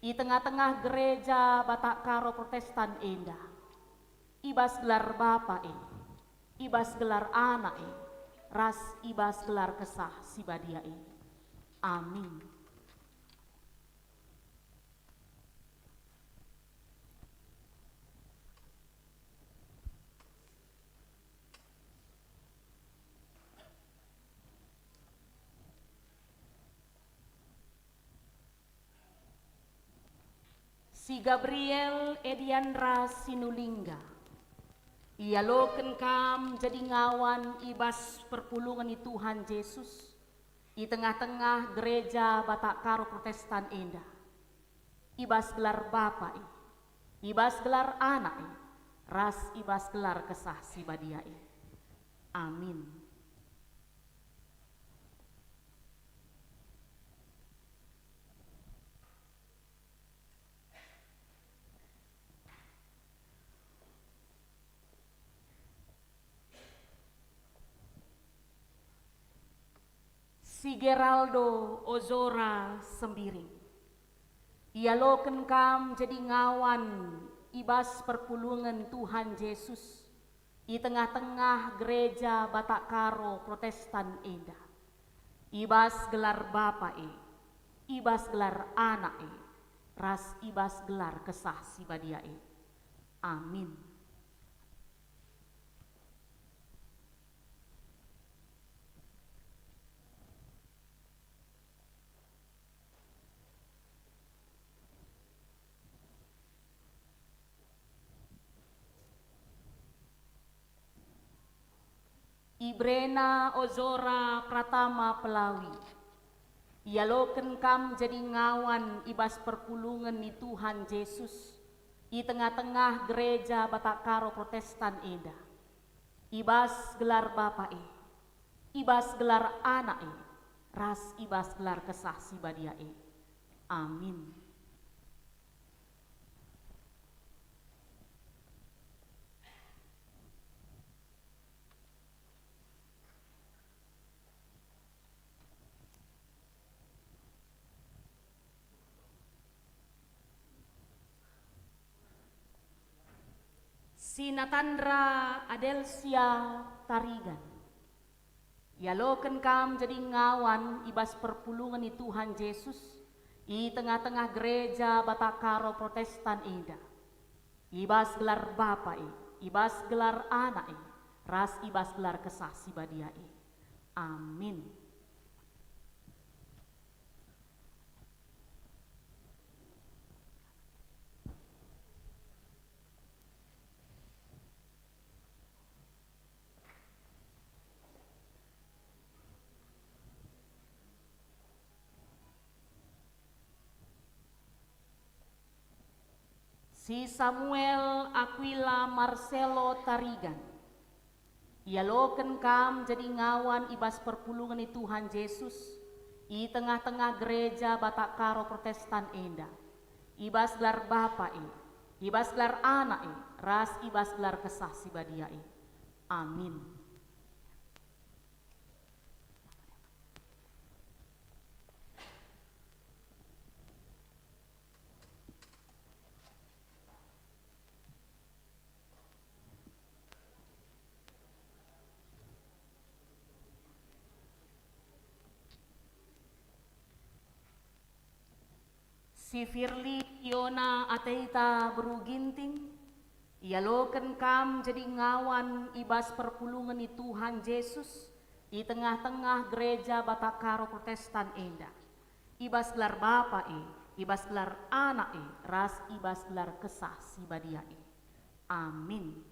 i tengah-tengah gereja Batak Karo Protestan enda, i bas gelar Bapa e, i bas gelar Anak e, ras i bas gelar Kesah Si Badia e. Amin. Si Gabriel Edian ras si Nulingga, ialoken kam jadi ngawan i bas perpulungen ni Tuhan Jesus i tengah-tengah gereja Batak Karo Protestan enda, i bas gelar Bapa e, i bas gelar Anak e, ras i bas gelar Kesah Si Badia e. Amin. Si Geraldo Ozora Sembiring, ialoken kam jadi ngawan i bas perpulungen Tuhan Jesus i tengah-tengah gereja Batak Karo Protestan enda, i bas gelar Bapa e, i bas gelar Anak e, ras i bas gelar Kesah Si Badia e. Amin. Ibrena Ozora Pratama Pelawi, ialoken kam jadi ngawan i bas perpulungen ni Tuhan Jesus i tengah-tengah gereja Batak Karo Protestan enda, i bas gelar Bapa e, i bas gelar Anak e, ras i bas gelar Kesah Si Badia e. Amin. Si Natandra Adelsia Tarigan, Ialoken kam jadi ngawan i bas perpulungen ni Tuhan Jesus i tengah-tengah gereja Batakaro Protestan enda, i bas gelar Bapa e, i bas gelar Anak e, ras i bas gelar Kesah Si Badia e. Amin. Si Samuel Aquila Marcelo Tarigan, ialoken kam jadi ngawan i bas perpulungen ni Tuhan Jesus i tengah-tengah gereja Batakaro Protestan enda, i bas gelar Bapa e, i bas gelar Anak e, ras i bas gelar Kesah Si Badia e. Amin. Si Firly Yona Ateita Beru Ginting, ialoken kam jadi ngawan i bas perpulungen ni Tuhan Jesus i tengah-tengah gereja Batakaro Protestan enda, i bas gelar Bapa e, i bas gelar Anak e, ras i bas gelar Kesah Si Badia e. Amin.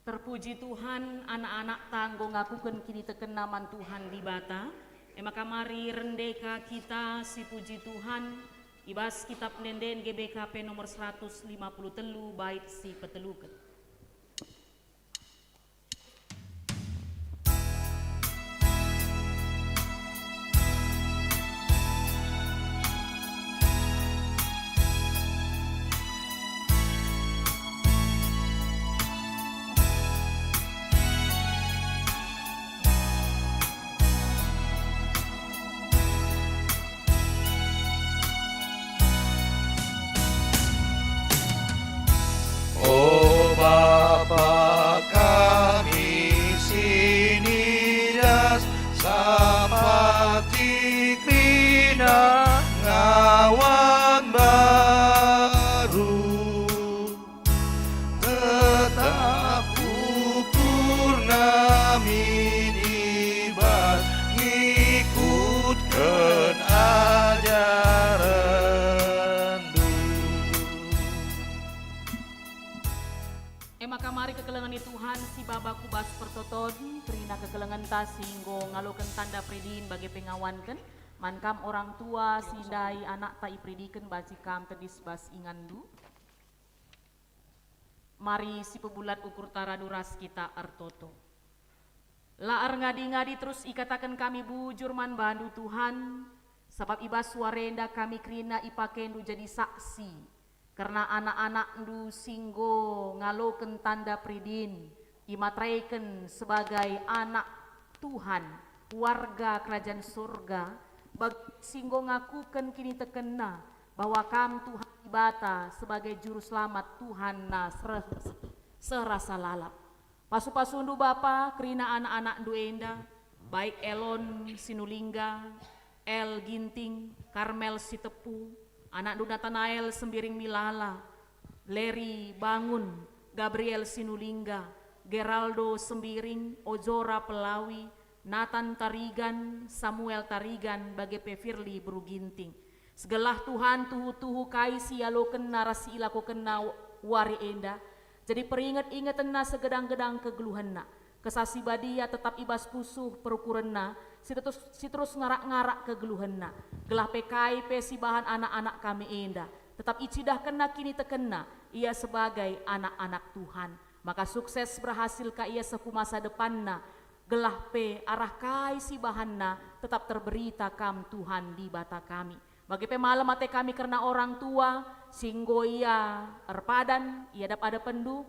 Terpuji Tuhan, anak-anakta enggo ngakuken kinitekenna man Tuhan Dibata. E maka mari rende ka kita sipuji Tuhan i bas Kitab Ende-enden G B K P nomor seratus lima puluh telu, bait si peteluken. E maka mari kekelengen i Tuhan si baba ku bas pertoton, kerina kekelengenta si enggo ngaloken tanda peridin bage pe ngawanken, man kam orang tua si ndai anakta iperidiken banci kam tedis bas inganndu. Mari sipebulat ukurta radu ras kita ertoto. La erngadi-ngadi terus ikataken kami bujur man bandu, Tuhan, sabap i bas wari enda kami kerina ipakendu jadi saksi kerna anak-anakndu si enggo ngaloken tanda peridin, imateraiken sebagai anak Tuhan, warga Kerajaan Surga, bagi si enggo ngakuken kinitekenna bahwa Kam Tuhan Dibata sebagai Juru Selamat Tuhanna sereh-, seh rasa lalap. Pasu-pasundu Bapa kerina anak-anakndu enda, baik Elon Sinulingga, El Ginting, Karmel Sitepu, anakndu Natanael Sembiring Milala, Leri Bangun, Gabriel Sinulingga, Geraldo Sembiring, Ojora Pelawi, Nathan Tarigan, Samuel Tarigan, bage pe Firly Beru Ginting. Segelah Tuhan tuhu-tuhu kai si ialokenna ras si ilakokenna wari enda, jadi peringet-ingetenna segedang-gedang kegeluhenna. Kesah Si Badia tetap i bas pusuh perukurenna, si terus, si terus ngarak-ngarak kegeluhenna. Gelah pe kai pe si bahan anak-anak kami enda, tetap icidahkenna kinitekenna, ia sebagai anak-anak Tuhan. Maka sukses berhasil ka ia seh ku masa depanna, gelah pe arah kai si bahanna tetap terberita Kam Tuhan Dibata kami. Bage pe malem ate kami kerna orang tua si enggo ia erpadan i adep-adepenndu,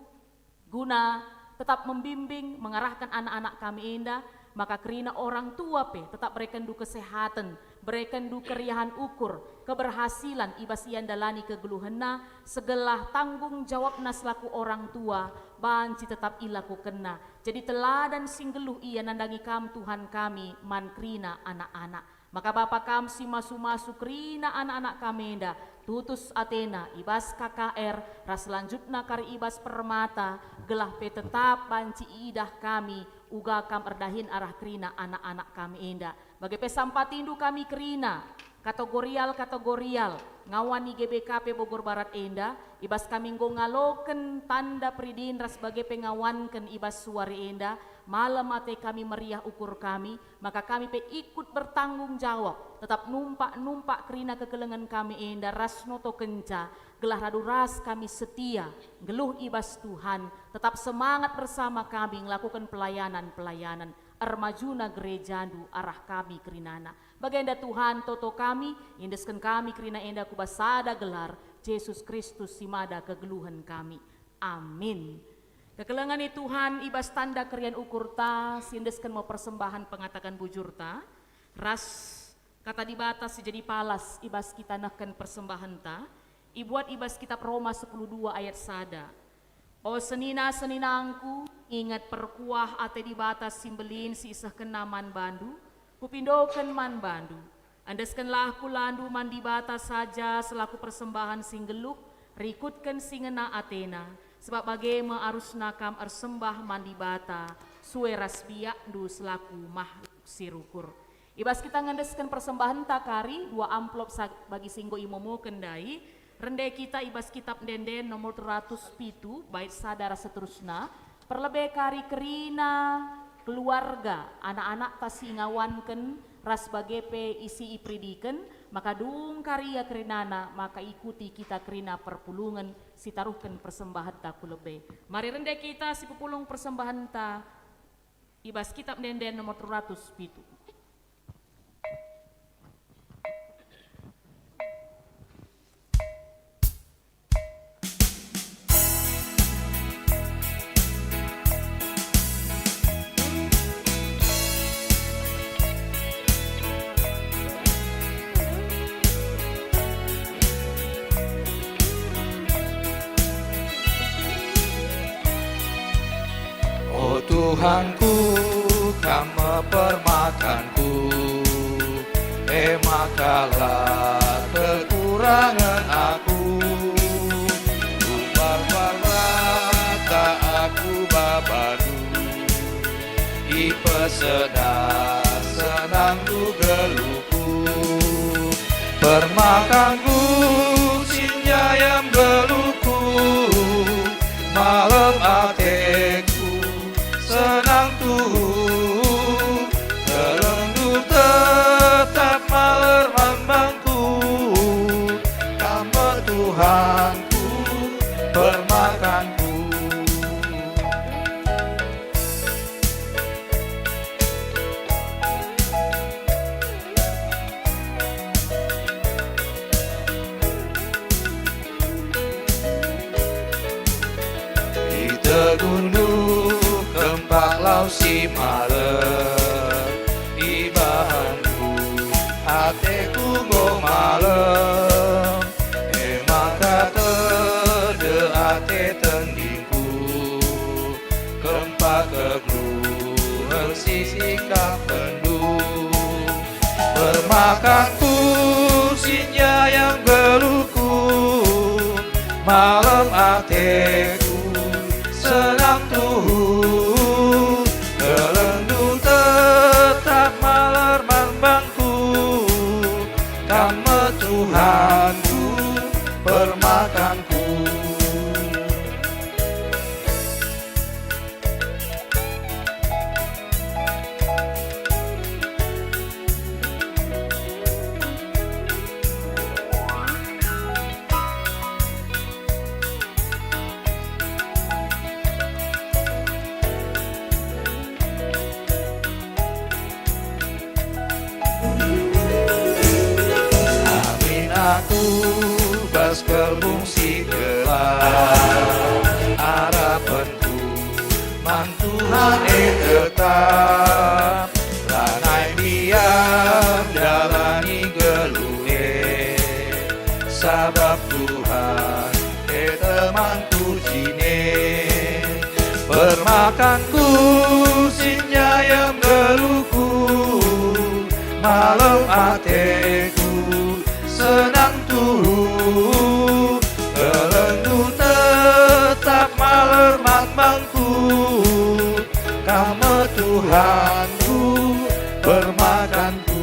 guna tetap membimbing, mengarahken anak-anak kami enda, maka kerina orang tua pe tetap berekenndu kesehaten, berekenndu keriahen ukur, keberhasilan i bas ia ndalani kegeluhenna, segelah tanggung jawabna selaku orang tua banci tetap ilakokenna. Jadi teladan si nggeluh ia nandangi Kam, Tuhan kami, man kerina anak-anak. Maka Bapa Kam si masu-masu kerina anak-anak kami enda, tutus atena i bas K K R ras selanjutna kari i bas Permata, gelah pe tetap banci iidah kami uga Kam erdahin arah kerina anak-anak kami enda. Bage pe sampatindu kami kerina kategorial-kategorial ngawan i G B K P Bogor Barat enda, i bas kami enggo ngaloken tanda peridin ras bage pe ngawanken i bas suari enda, malem ate kami meriah ukur kami, maka kami pe ikut bertanggung jawab, tetap numpak-numpak kerina kekelengen kami enda ras notokenca, gelah radu ras kami setia, nggeluh i bas Tuhan, tetap semangat bersama kami ngelakuken pelayanan-pelayanan, ermajuna gerejaNdu arah kami kerinana. Bagenda Tuhan, toto kami, iendesken kami kerina enda ku bas sada gelar, Jesus Kristus si mada kegeluhen kami. Amin. Kekelengen i Tuhan, i bas tanda keriahen ukurta, siendesken me persembahen pengataken bujurta, ras Kata Dibata si jadi palas i bas kita nehken persembahenta, ibuat i bas kitab Roma sepuluh dua ayat sada. O senina-seninangku, inget perkuah ate Dibata si mbelin si isehkenNa man bandu, kupindoken man bandu. Endeskenlah kulandu man Dibata saja selaku persembahen si nggeluh, rikutken si ngena ateNa, sebab bage me arusna kam ersembah man Dibata, sue ras biakndu selaku mahluk si rukur. I bas kita ngendesken persembahenta kari, dua amplop sa-, bagi si enggo imomoken ndai, rende kita i bas Kitab Ende-enden nomor telu ratus pitu, bait sada ras seterusna, perlebe kari kerina keluarga, anak-anakta si ngawanken, ras bage pe isi iperidiken, maka dung kari ia kerinana, maka ikuti kita kerina perpulungen si taruhken persembahenta ku lebe. Mari rende kita si pepulung persembahenta, i bas Kitab Ende-enden nomor telu ratus pitu. O Tuhanku, Kam me permakanku, e maka la kekurangen aku. Umbal-umbal rata aku babaNdu, ipeseda senangNdu geluhku. Permakanku, si nyayam geluhku, malem Gundu kempak lau si malem, ibahanku ateku enggo malem, e maka tedeh ate tendingku, kempak kegeluhen si sikapenndu. Permakanku si nyayam geluhku, malem ateku, senang tuhu. Kelendu tetap maler man bangku, Kam me Tuhanku, permakanku. Amin aku bas geluh si gelap, arapenku man Tuhan e tetap, lanai mbiar ndalani geluh e, sabap Tuhan e temanku jine. Permakanku si nyayam geluhku, malem ateku, senang tuhu. Kelendu tetap maler man bangku, Kam me Tuhanku, permakanku.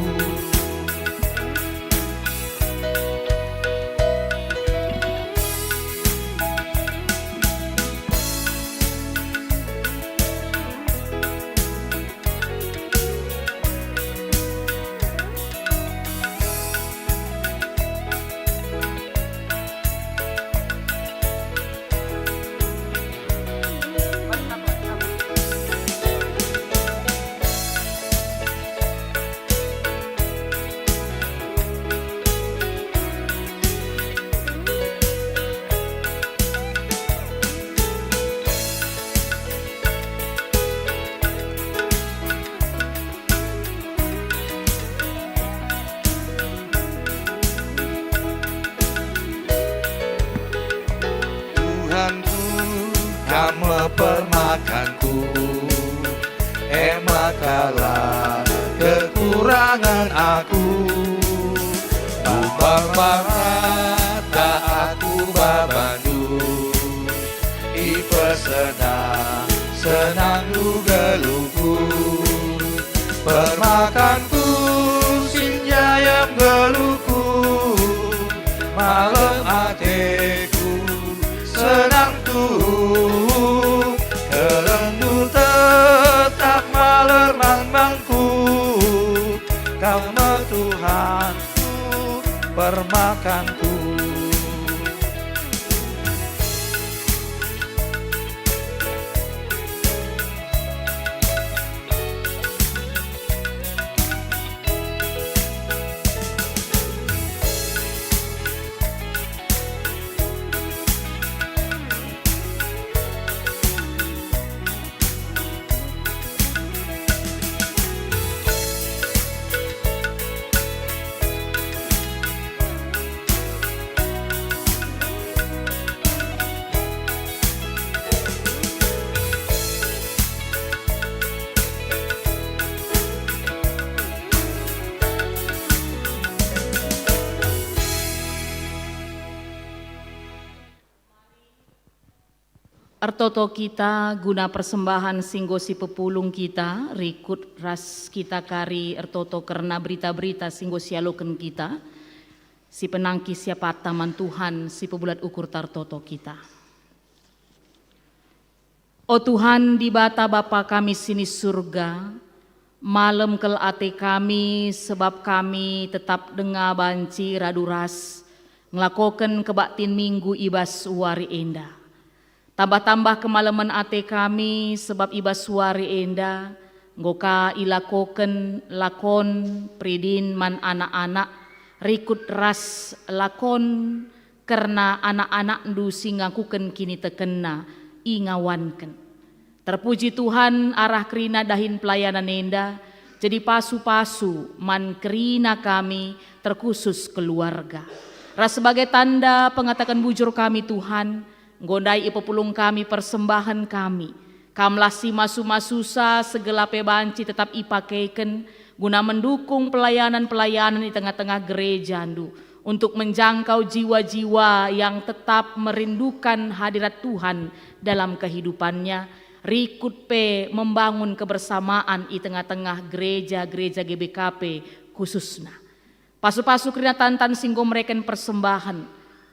Tuhanku, Kam me permakanku, e maka la kekurangen aku. Bambar-bambar aku babandu, ipesenang senangndu geluhku. Permakanku si nyayam geluhku, malem ateku, senang tuhu. Kelendu tetap maler man bangku, Kam me Tuhanku, permakanku. Ertoto kita guna persembahan si enggo sipepulung kita, rikut ras kita kari ertoto kerna berita-berita si enggo sialoken kita, sipenangki siapanta man Tuhan, sipebulat ukurta ertoto kita. O Tuhan, Dibata Bapa kami si ni Surga, malem kal ate kami, sebab kami tetap denga banci radu ras ngelakoken kebaktin Minggu i bas wari enda. Tambah-tambah kemalemen ate kami, sebab i bas wari enda enggo ka ilakoken lakon peridin man anak-anak, rikut ras lakon kerna anak-anakndu si ngangkuken kinitekenna, ingawanken. Terpuji Tuhan, arah kerina dahin pelayanan enda jadi pasu-pasu man kerina kami, terkhusus keluarga. Ras sebagai tanda pengataken bujur kami, Tuhan, enggo ndai ipepulung kami persembahen kami. Kamlah si masu-masusa, segela pe banci tetap ipakeken guna mendukung pelayanan-pelayanan i tengah-tengah gerejandu, untuk menjangkau jiwa-jiwa yang tetap merindukan hadirat Tuhan dalam kehidupannya, rikut pe membangun kebersamaan i tengah-tengah gereja-gereja G B K P khususna. Pasu-pasu kerina tan-tan si enggo mereken persembahen,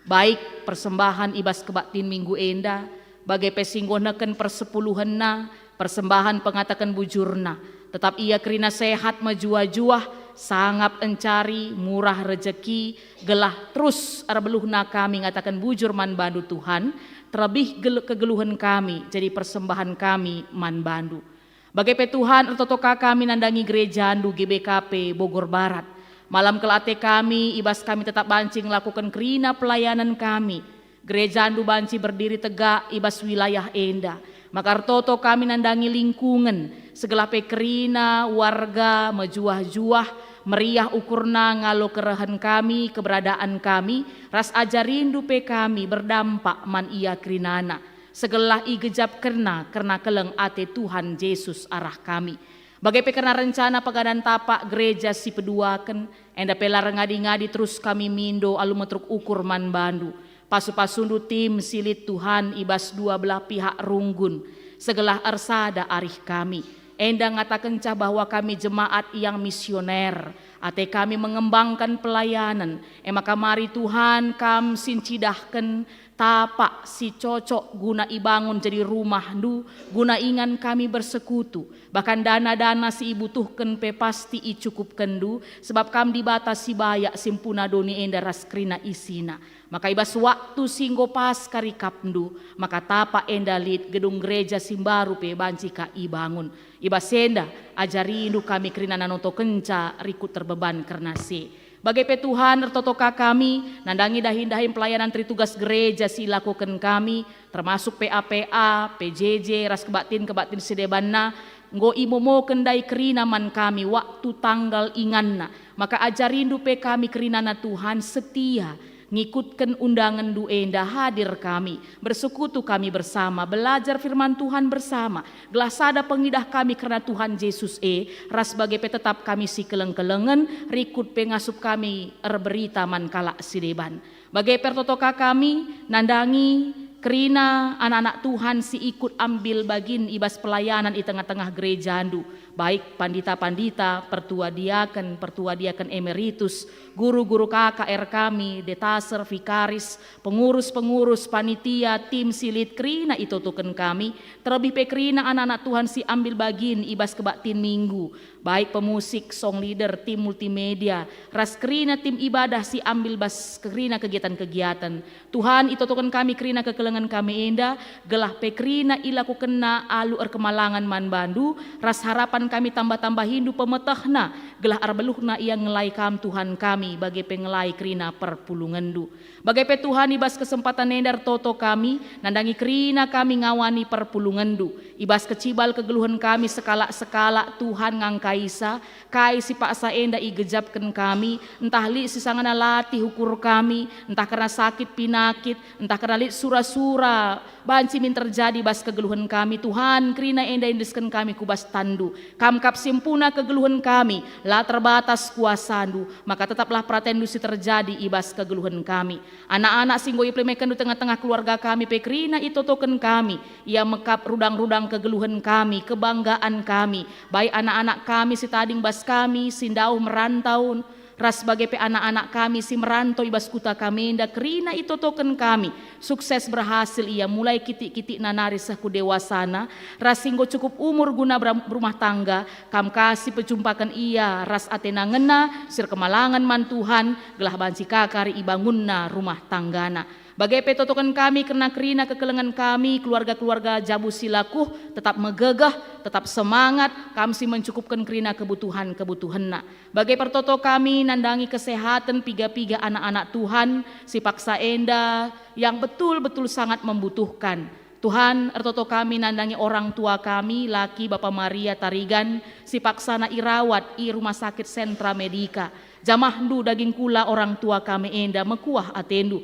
baik persembahen i bas kebaktin minggu enda, bage pe si enggo neken persepuluhenna, persembahen pengataken bujurna. Tetap ia kerina sehat mejuah-juah, sangap encari, murah rejeki, gelah terus erbeluhna kami ngataken bujur man bandu, Tuhan, terlebih gel-, kegeluhen kami jadi persembahen kami man bandu. Bage pe, Tuhan, ertoto ka kami nandangi gerejandu G B K P Bogor Barat. Malam kel ate kami, i bas kami tetap banci ngelakoken kerina pelayanan kami. Gerejandu banci berdiri tegak i bas wilayah enda. Maka ertoto kami nandangi lingkungen, segelah pe kerina warga mejuah-juah, meriah ukurna ngalo kerehen kami, keberadaan kami, ras ajarindu pe kami berdampak man ia kerinana. Segelah igejapkenna kerna keleng ate Tuhan Jesus arah kami. Bage pe kerna rencana pegadan tapak gereja si peduaken, enda pe la erngadi-ngadi terus kami mindo alu meteruk ukur man bandu. Pasu-pasundu tim si lit, Tuhan, i bas dua belah pihak runggun, segelah ersada arih kami. Enda ngatakenca bahwa kami jemaat yang misioner, ate kami mengembangkan pelayanan. E maka mari, Tuhan, Kam si ncidahken tapak si cocok guna ibangun jadi rumah-Ndu, guna ingan kami bersekutu. Bahkan dana-dana si ibutuhken pe pasti icukupken-Ndu, sebab Kam Dibata si bayak si mpuna doni enda ras kerina isina. Maka i bas waktu si enggo pas kari kap-Ndu, maka tapak enda lit, gedung gereja si mbaru pe banci ka ibangun. I bas enda, ajariNdu kami kerina nanotokenca rikut terbeban kerna si. Bage pe, Tuhan, ertoto ka kami nandangi dahin-dahin pelayanan teritugas gereja si ilakoken kami, termasuk P A P A, P J J, ras kebaktin-kebaktin si debanna, enggo imomoken ndai kerina man kami waktu tanggal inganna. Maka ajarindu pe kami kerinana, Tuhan, setia ngikutken undangenndu enda. Hadir kami, bersekutu kami bersama, belajar firman Tuhan bersama, gelah sada pengidah kami kerna Tuhan Jesus e, ras bage pe tetap kami sikeleng-kelengen, rikut pe ngasup kami erberita man kalak si deban. Bage pe ertoto ka kami nandangi kerina anak-anak Tuhan si ikut ambil bagin i bas pelayanan i tengah-tengah gerejandu, baik pandita-pandita, pertua diaken, pertua diaken emeritus, guru-guru K K R kami, detaser, vikaris, pengurus-pengurus, panitia, tim si lit, kerina itotoken kami, terlebih pe kerina anak-anak Tuhan si ambil bagin i bas kebaktin minggu, baik pemusik, song leader, tim multimedia, ras kerina tim ibadah si ambil bas kerina kegiatan-kegiatan. Tuhan, itotoken kami kerina kekelengen kami enda, gelah pe kerina ilakokenna alu erkemalangen man bandu, ras harapan kami tambah-tambahindu pemetehna, gelah erbeluhna ia ngelai Kam, Tuhan kami, bage pe ngelai kerina perpulungenndu. Bage pe, Tuhan, i bas kesempatan enda ertoto kami nandangi kerina kami ngawani perpulungenndu. I bas kecibal kegeluhen kami sekalak-sekalak, Tuhan, ngangkaisa, kai si paksa enda igejapken kami, ntah lit si sangana latih ukur kami, ntah kerna sakit pinakit, ntah kerna lit sura-sura banci min terjadi bas kegeluhen kami, Tuhan, kerina enda iendesken kami ku bas tanNdu. Kam kap si mpuna kegeluhen kami, la terbatas kuasaNdu, maka tetaplah peratenNdu si terjadi i bas kegeluhen kami. Anak-anak si enggo ipelemekenndu tengah-tengah keluarga kami pe kerina itotoken kami. Ia mekap rudang-rudang kegeluhen kami, kebanggaan kami, baik anak-anak kami si tading bas kami, si ndauh merantau, ras bage pe anak-anak kami si merantau i bas kuta kami enda, kerina itotoken kami. Sukses berhasil ia, mulai kitik-kitikna nari seh ku dewasana, ras si enggo cukup umur guna beram-, berumah tangga, Kam ka si pejumpaken ia ras atena ngena, si erkemalangen man Tuhan, gelah banci ka kari ibangunna rumah tanggana. Bage pe totoken kami kerna kerina kekelengen kami, keluarga-keluarga jabu si lakuh, tetap megegeh, tetap semangat, Kam si mencukupken kerina kebutuhan-kebutuhenna. Bage pertoto kami nandangi kesehaten piga-piga anak-anak Tuhan si paksa enda yang betul-betul sangat membutuhkan. Tuhan, ertoto kami nandangi orang tua kami, laki Bapa Maria Tarigan, si paksana irawat i Rumah Sakit Sentra Medika. Jamah ndu daging kula orang tua kami enda, mekuah atendu.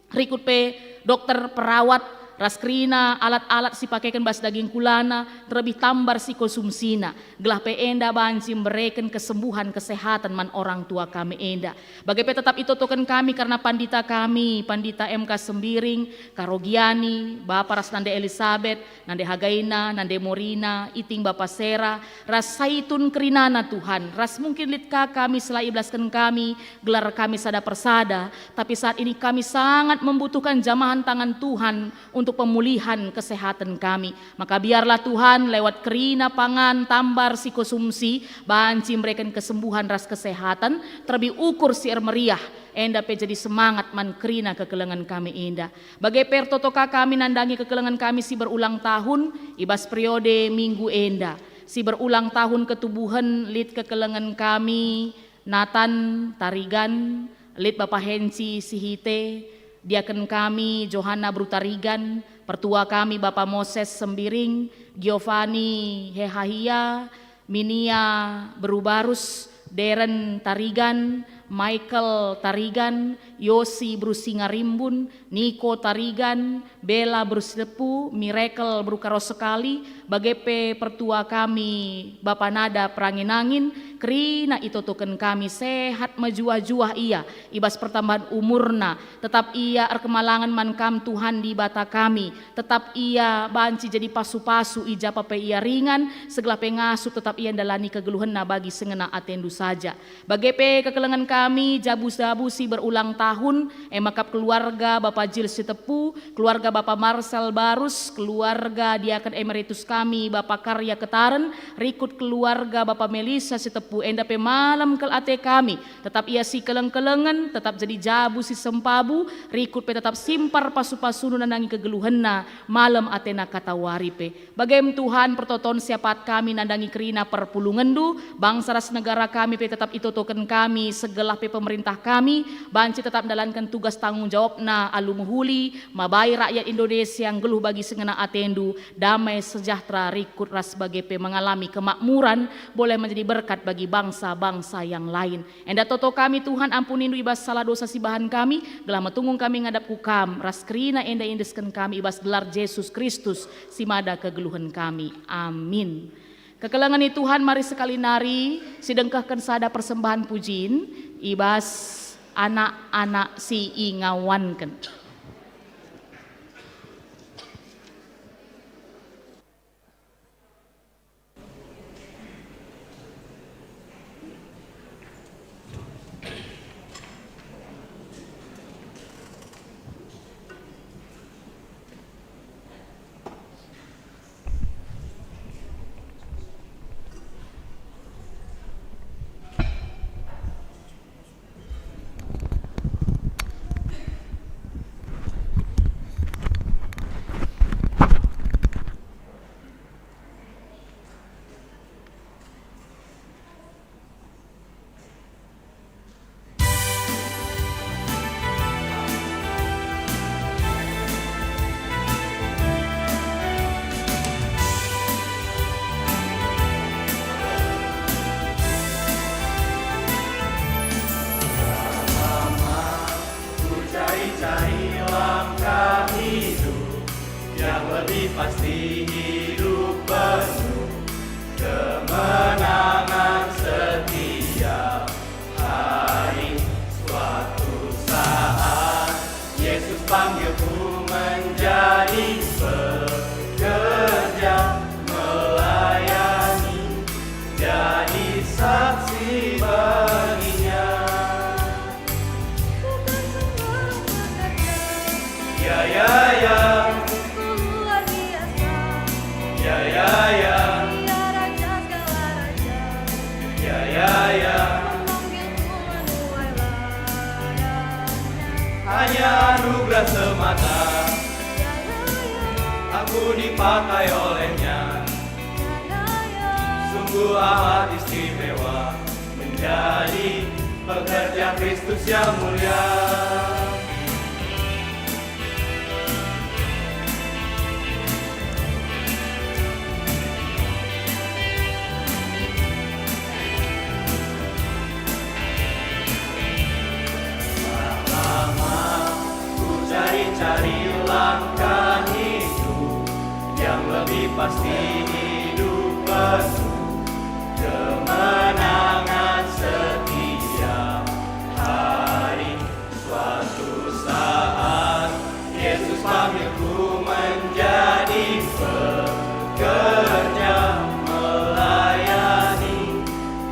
Rikut pe dokter, perawat, ras kerina alat-alat si pakeken bas daging kulana, terlebih tambar si konsumsina, gelah pe enda banci mbereken kesembuhan kesehatan man orang tua kami enda. Bage pe tetap itotoken kami kerna pandita kami, Pandita M K Sembiring, Karo Giani, Bapa ras Nande Elisabet, Nande Hagaina, Nande Morina, Iting Bapa Sera, ras Saitun kerinana Tuhan, ras mungkin lit ka kami si la ibelasken kami, gelar kami sada persada, tapi saat ini kami sangat membutuhkan jamahan tangan Tuhan untuk pemulihan kesehatan kami. Maka biarlah Tuhan lewat kerina pangan tambar si konsumsi banci mereken kesembuhan ras kesehatan, terlebih ukur si ermeriah, enda pe jadi semangat man kerina kekelengen kami enda. Bage pe ertoto ka kami nandangi kekelengen kami si berulang tahun i bas periode minggu enda. Si berulang tahun ketubuhen lit kekelengen kami, Nathan Tarigan, lit Bapa Henci Sihite, diaken kami Johanna Beru Tarigan, pertua kami Bapa Moses Sembiring, Giovanni Hehahia, Minia Beru Barus, Deren Tarigan, Michael Tarigan, Yosi Beru Singarimbun, Niko Tarigan, Bela Beru Sitepu, Miracle Beru Karo Sekali, bage pe pertua kami, Bapa Nada Perangin-angin, kerina itotoken kami sehat mejuah-juah ia i bas pertambahan umurna, tetap ia erkemalangen man Kam, Tuhan Dibata kami, tetap ia banci jadi pasu-pasu i ja pe ia ringan, segelah pe ngasup tetap ia ndalani kegeluhenna bagi sengena atendu saja. Bage pe kekelengen kami jabu-jabu si berulang tahun, e maka keluarga Bapa Jil Sitepu, keluarga Bapa Marcel Barus, keluarga diaken emeritus kami Bapa Karya Ketaren, rikut keluarga Bapa Melisa Sitepu, enda pe malem kal ate kami, tetap ia sikeleng-kelengen, tetap jadi jabu si sempabu, rikut pe tetap simpar pasu-pasunu nandangi kegeluhenna, malem atena katawari pe. Bagem Tuhan, pertoton siapat kami nandangi kerina perpulungenndu, bangsa ras negara kami pe tetap itotoken kami, segelah pe pemerintah kami banci tetap ndalanken tugas tanggung jawabna alu mehuli, mabai rakyat Indonesia nggeluh bagi sengena atendu, damai sejahtera rikut ras bage pe mengalami kemakmuran, boleh menjadi berkat bagi bangsa-bangsa yang lain. Enda toto kami, Tuhan, ampunindu i bas salah dosa si bahan kami, gelah metunggung kami ngadap ku Kam, ras kerina enda iendesken kami i bas gelar Jesus Kristus, si mada kegeluhen kami. Amin. Kekelengen i Tuhan, mari sekali nari sidengkehken sada persembahan pujin i bas anak-anak si ingawanken. Ku cari-cari langkah hidup yang lebih pasti, hidup penuh kemenangan setiap hari. Suatu saat Yesus panggilku menjadi pekerja, melayani, jadi saksi baginya. Bukan semua pekerjaan, ya, ya, ya, luar biasa. Ya, ya, ya, Dia Raja segala raja. Ya, ya, ya, memanggilku menuai ladangnya. Hanya anugerah semata. Ya, ya, ya, aku dipakai olehnya. Ya, ya, ya, sungguh amat istimewa menjadi pekerja Kristus yang mulia. Lebih pasti hidup penuh kemenangan setiap hari. Suatu saat Yesus panggilku menjadi pekerja melayani,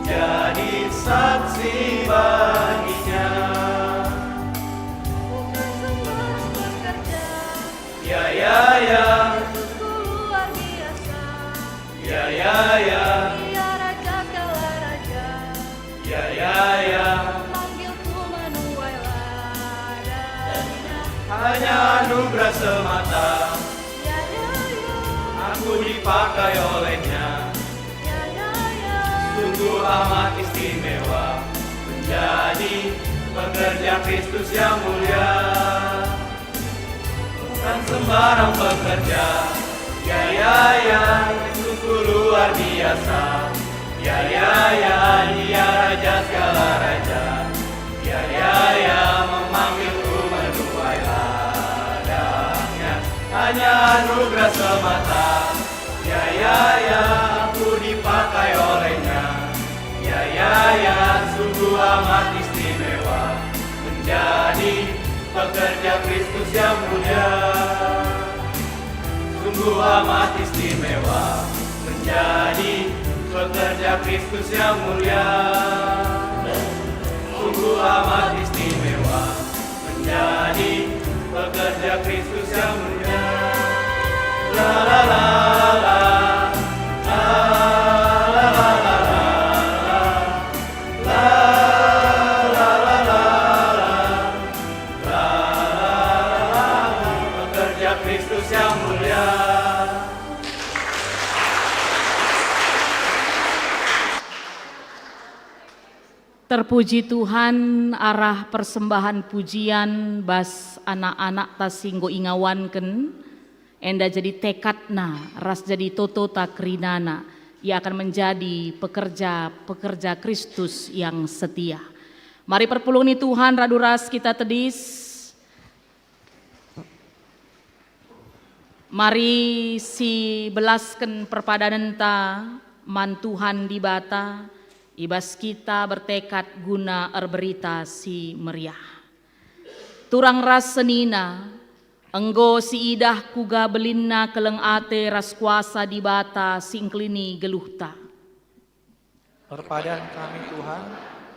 jadi saksi baginya. Bukan sembarang pekerja. Ya, ya, ya. Yesusku luar biasa. Ya, ya, ya. Ia Raja segala raja. Ya, ya, ya. Memanggilku menuai ladangnya. Hanya anugerah semata. Ya, ya, ya. Aku dipakai olehnya. Ya, ya, ya. Sungguh amat istimewa menjadi pekerja Kristus yang mulia. Bukan sembarang pekerja. Ya, ya, ya, Yesusku luar biasa. Ya, ya, ya, Dia Raja segala raja. Ya, ya, ya, memanggilku menuai ladangnya. Hanya anugerah semata. Ya, ya, ya, aku dipakai olehnya. Ya, ya, ya, sungguh amat istimewa menjadi pekerja Kristus yang mulia. Sungguh amat istimewa menjadi pekerja Kristus yang mulia. Sungguh amat istimewa menjadi pekerja Kristus yang mulia. La, la, la, la. La, la, la, la, la. La, la, la, la, la. La, la, la, la, la. Pekerja Kristus yang mulia. Terpuji Tuhan, arah persembahan pujian bas anak-anakta si enggo ingawanken, enda jadi tekadna ras jadi totota kerinana, ia akan menjadi pekerja-pekerja Kristus yang setia. Mari perpulungen Tuhan radu ras kita tedis. Mari sibelasken perpadanenta man Tuhan Dibata, i bas kita bertekad guna erberita si meriah. Turang ras senina, enggo siidah kuga belinna keleng ate ras kuasa Dibata si engkelini geluhta. Perpadan kami, Tuhan,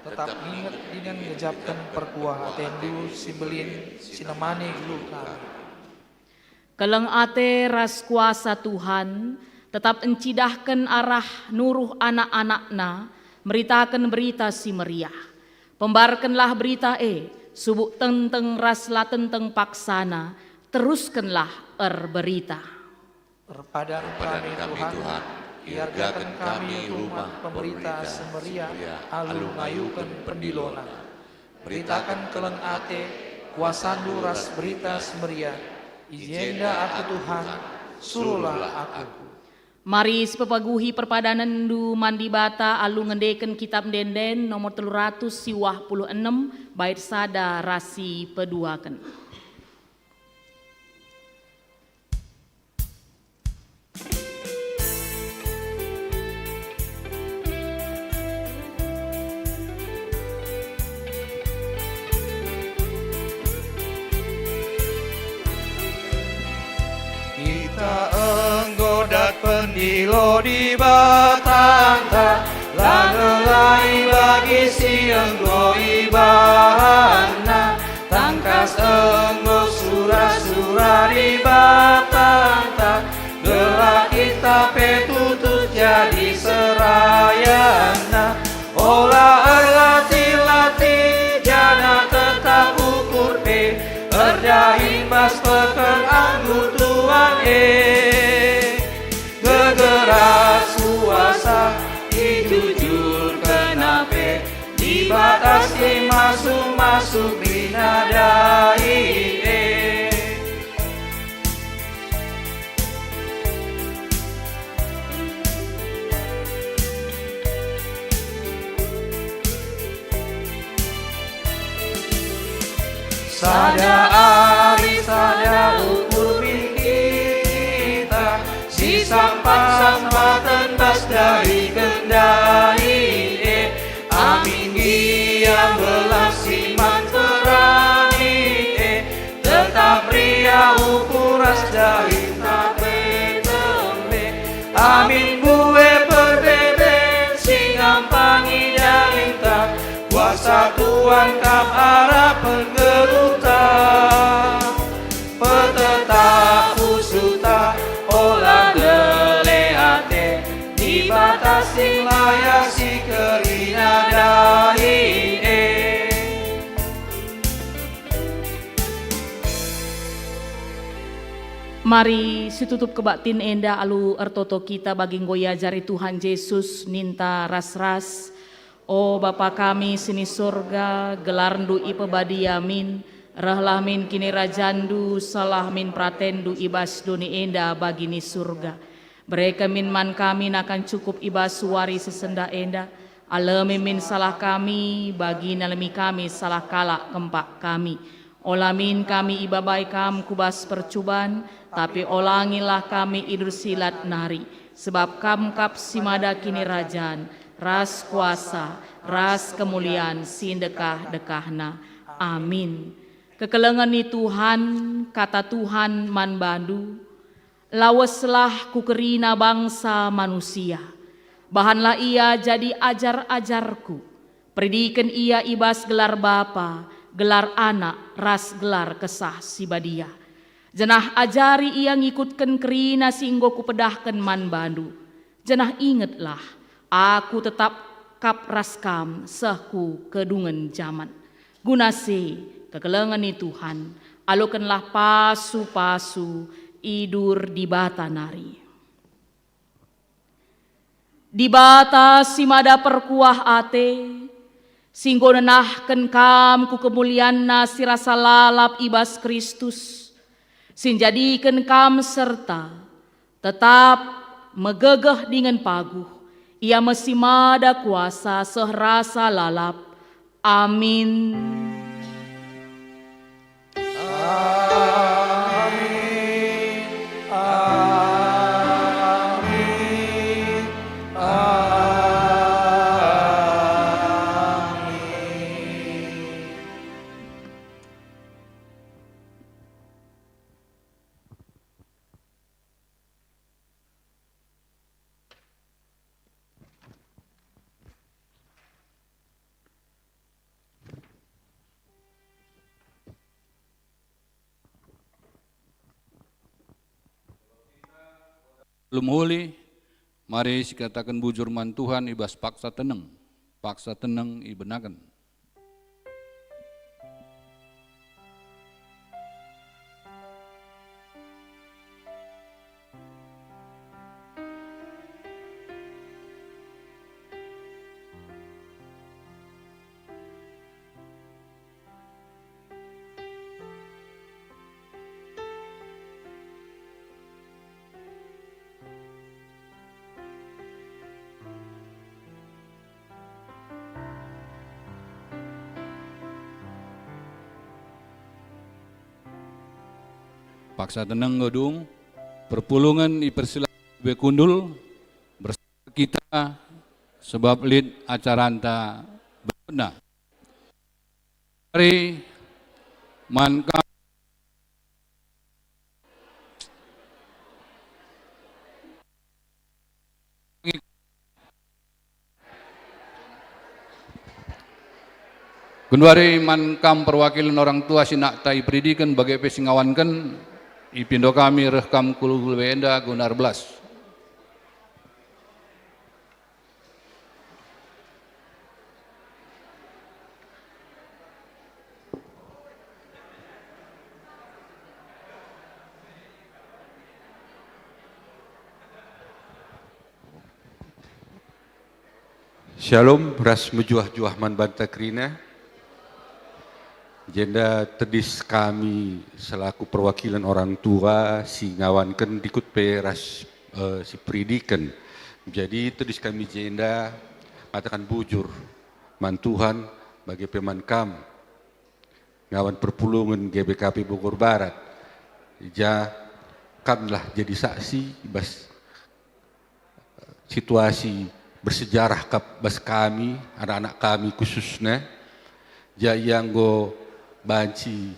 tetap inget dingen ngejapken perkuah atendu si mbelin si nemani geluh kami. Keleng ate ras kuasa Tuhan tetap encidahken arah nuruh anak-anakna meritaken Berita Si Meriah. Pembarkenlah berita e, subuk tenteng ras la tenteng paksana, teruskenlah erberita. Perpadan kami, Tuhan, iargaken kami rumah pemberita semeriah alu ngayuken pendilona. Beritaken keleng ate, kuasandu ras Berita Semeriah. I jenda aku, Tuhan, suruhlah aku. Mari sipepaguhi perpadanenndu man Dibata alu ngendeken Kitab Ende-enden nomor telu ratus siwah puluh enem, bait sada ras si peduaken. Kita enggo dat pendilo Dibatanta, la ngelai bagi si enggo ibahanNa. Tangkas enggo sura-sura Dibatanta, gelah kita pe tutus jadi serayanNa. Ola erlatih-latih janah tetap ukur pe, erdahin bas peken anggur tuan e. Gegeras kuasa, ijujurkenna pe, Dibata si masu-masu binadai e. Sada ari sada ukur min kita, Isampat-sampaten bas dahi gendai e, amin gia belas si man perani e, tetap riah ukur ras dahinta pe tembe. Amin mbue perbeben si ngampangi dahinta, kuasa Tuhan kap arapen geluhta. Petetap pusuhta, ola leleng ate, Dibata si maya si kerina dahi e. Mari situtup kebaktin enda alu ertoto kita bagi enggo iajari Tuhan Jesus ninta ras-ras. O Bapa kami si ni Surga, gelarNdu ipebadia min, rehlah min kinirajanNdu, sehlah min peratenNdu i bas doni enda bagi ni Surga. Bereken min man kami nakan cukup i bas wari si sendah enda, alemi min salah kami, bagi nalemi kami salah kalak kempak kami. Ola min kami ibabai Kam ku bas percuban, tapi olangilah kami i bas si lat nari, sebab Kam kap si mada kinirajan, ras kuasa, ras kemulian si ndekah-ndekahna. Amin. Kekelengen ni Tuhan, kata Tuhan man bandu, laweslah ku kerina bangsa manusia, bahanlah ia jadi ajar-ajarKu, peridiken ia i bas gelar Bapa, gelar Anak, ras gelar Kesah Si Badia. Janah ajari ia ngikutken kerina si enggo Kupedahken man bandu. Janah ingetlah, Aku tetap kap ras kam seh ku kedungen jaman. Guna si kekelengen ni Tuhan, alokenlah pasu-pasu idur Dibata nari. Dibata si mada perkuah ate, si enggo nenahken kam ku kemulianNa si rasa lalap i bas Kristus, si njadiken kam serta tetap megegeh dingen paguh, Ia me si mada kuasa seh rasa lalap. Amin. Amin. Amin. Amin. Mehuli, mari sikataken bujur man Tuhan i bas paksa teneng, paksa teneng ibenaken. Paksa teneng enggo dung, perpulungen ipersilaken be kundul bersama kita, sebab lit acaranta berikutna. Mari man kam. Genduari man kam perwakilen orang tua si nakta iperidiken bage pe si ngawanken, ipindo kami reh kam ku lebe enda guna erbelas. Shalom, ras mejuah-juah man banta kerina. Jenda tedis kami selaku perwakilan orang tua si ngawanken dikut pe ras, eh, si peridiken. Jadi tedis kami jenda ngataken bujur man Tuhan bage pe man kam ngawan perpulungen G B K P Bogor Barat. I ja kamlah jadi saksi bas situasi bersejarah kap bas kami, anak-anak kami khususna, ja ia enggo banci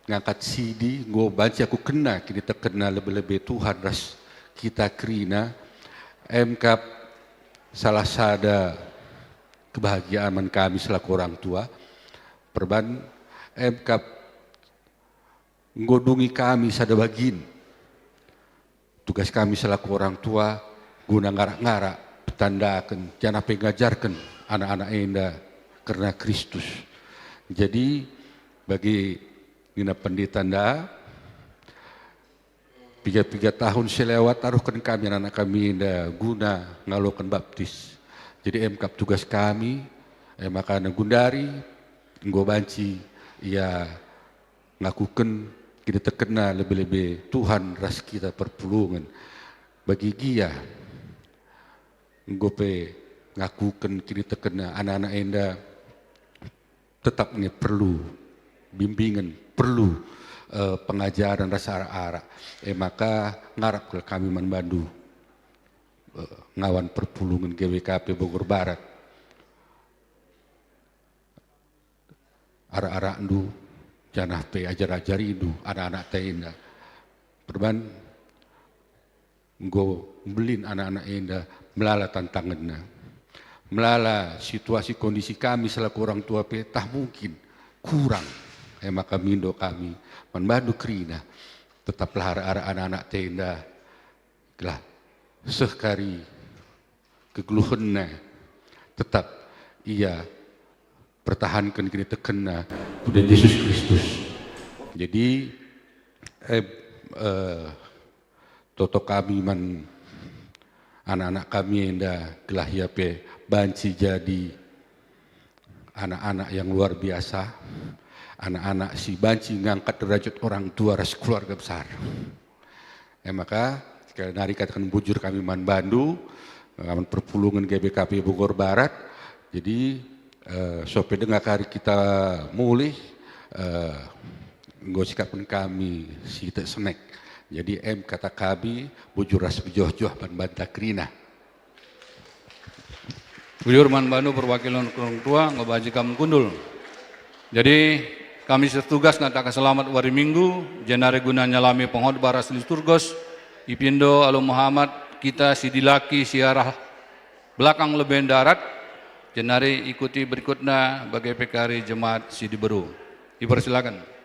ngangkat sidi, enggo banci aku kena kinitekenna lebe-lebe Tuhan ras kita kerina, em kap salah sada kebahagiaan man kami selaku orang tua. Perban em kap enggo dungi kami sada bagin. Tugas kami selaku orang tua guna ngarak-ngarak, petandaken, janah pe ngajarken anak-anak enda kerna Kristus. Jadi, bagi nina pendeta enda, piga-piga tahun si lewat aruhken kami anak-anak kami enda guna ngaloken baptis. Jadi, em kap tugas kami, e maka gundari enggo banci ia ngakuken kinitekenna lebe-lebe Tuhan ras kita perpulungen. Bagi gia enggo pe ngakuken kinitekenna anak-anak enda tetap nge perlu bimbingen, perlu, eh, pengajaren ras arak-arak. E maka ngarap kal kami man bandu, eh, ngawan perpulungen G B K P Bogor Barat. Arak-arakndu, janah pe ajar-ajarindu anak-anak ta enda. Perban enggo mbelin anak-anak enda melala tantangenna. Melala situasi kondisi kami selaku orang tua pe tah mungkin kurang. E maka mindo kami man bandu kerina. Tetaplah arak-arak anak-anak ta enda. Gelah seh kari kegeluhenna tetap ia pertahanken kinitekenna Tuhan Jesus Kristus. Jadi, eh, eh, toto kami man anak-anak kami enda gelah ia pe banci jadi anak-anak yang luar biasa, anak-anak si banci ngangkat derajat orang tua ras keluarga besar. E maka, sekali nari kataken bujur kami man bandu, man perpulungen G B K P Bogor Barat. Jadi, eh, sope denga kari kita mulih, eh, enggo sikapken kami si tek senek. Jadi, em kata kami, bujur ras bejoh-joh man banta kerina. Bujur man bandu perwakilan orang tua, enggo banci kam kundul. Jadi, kami si ertugas ngataken selamat wari Minggu, jenari guna nyalami pengkhotbah ras liturgos, ipindo alu Muhammad kita si dilaki si arah belakang lebe ndarat, jenari ikuti berikutna bage pe kari jemaat si diberu. Dipersilaken.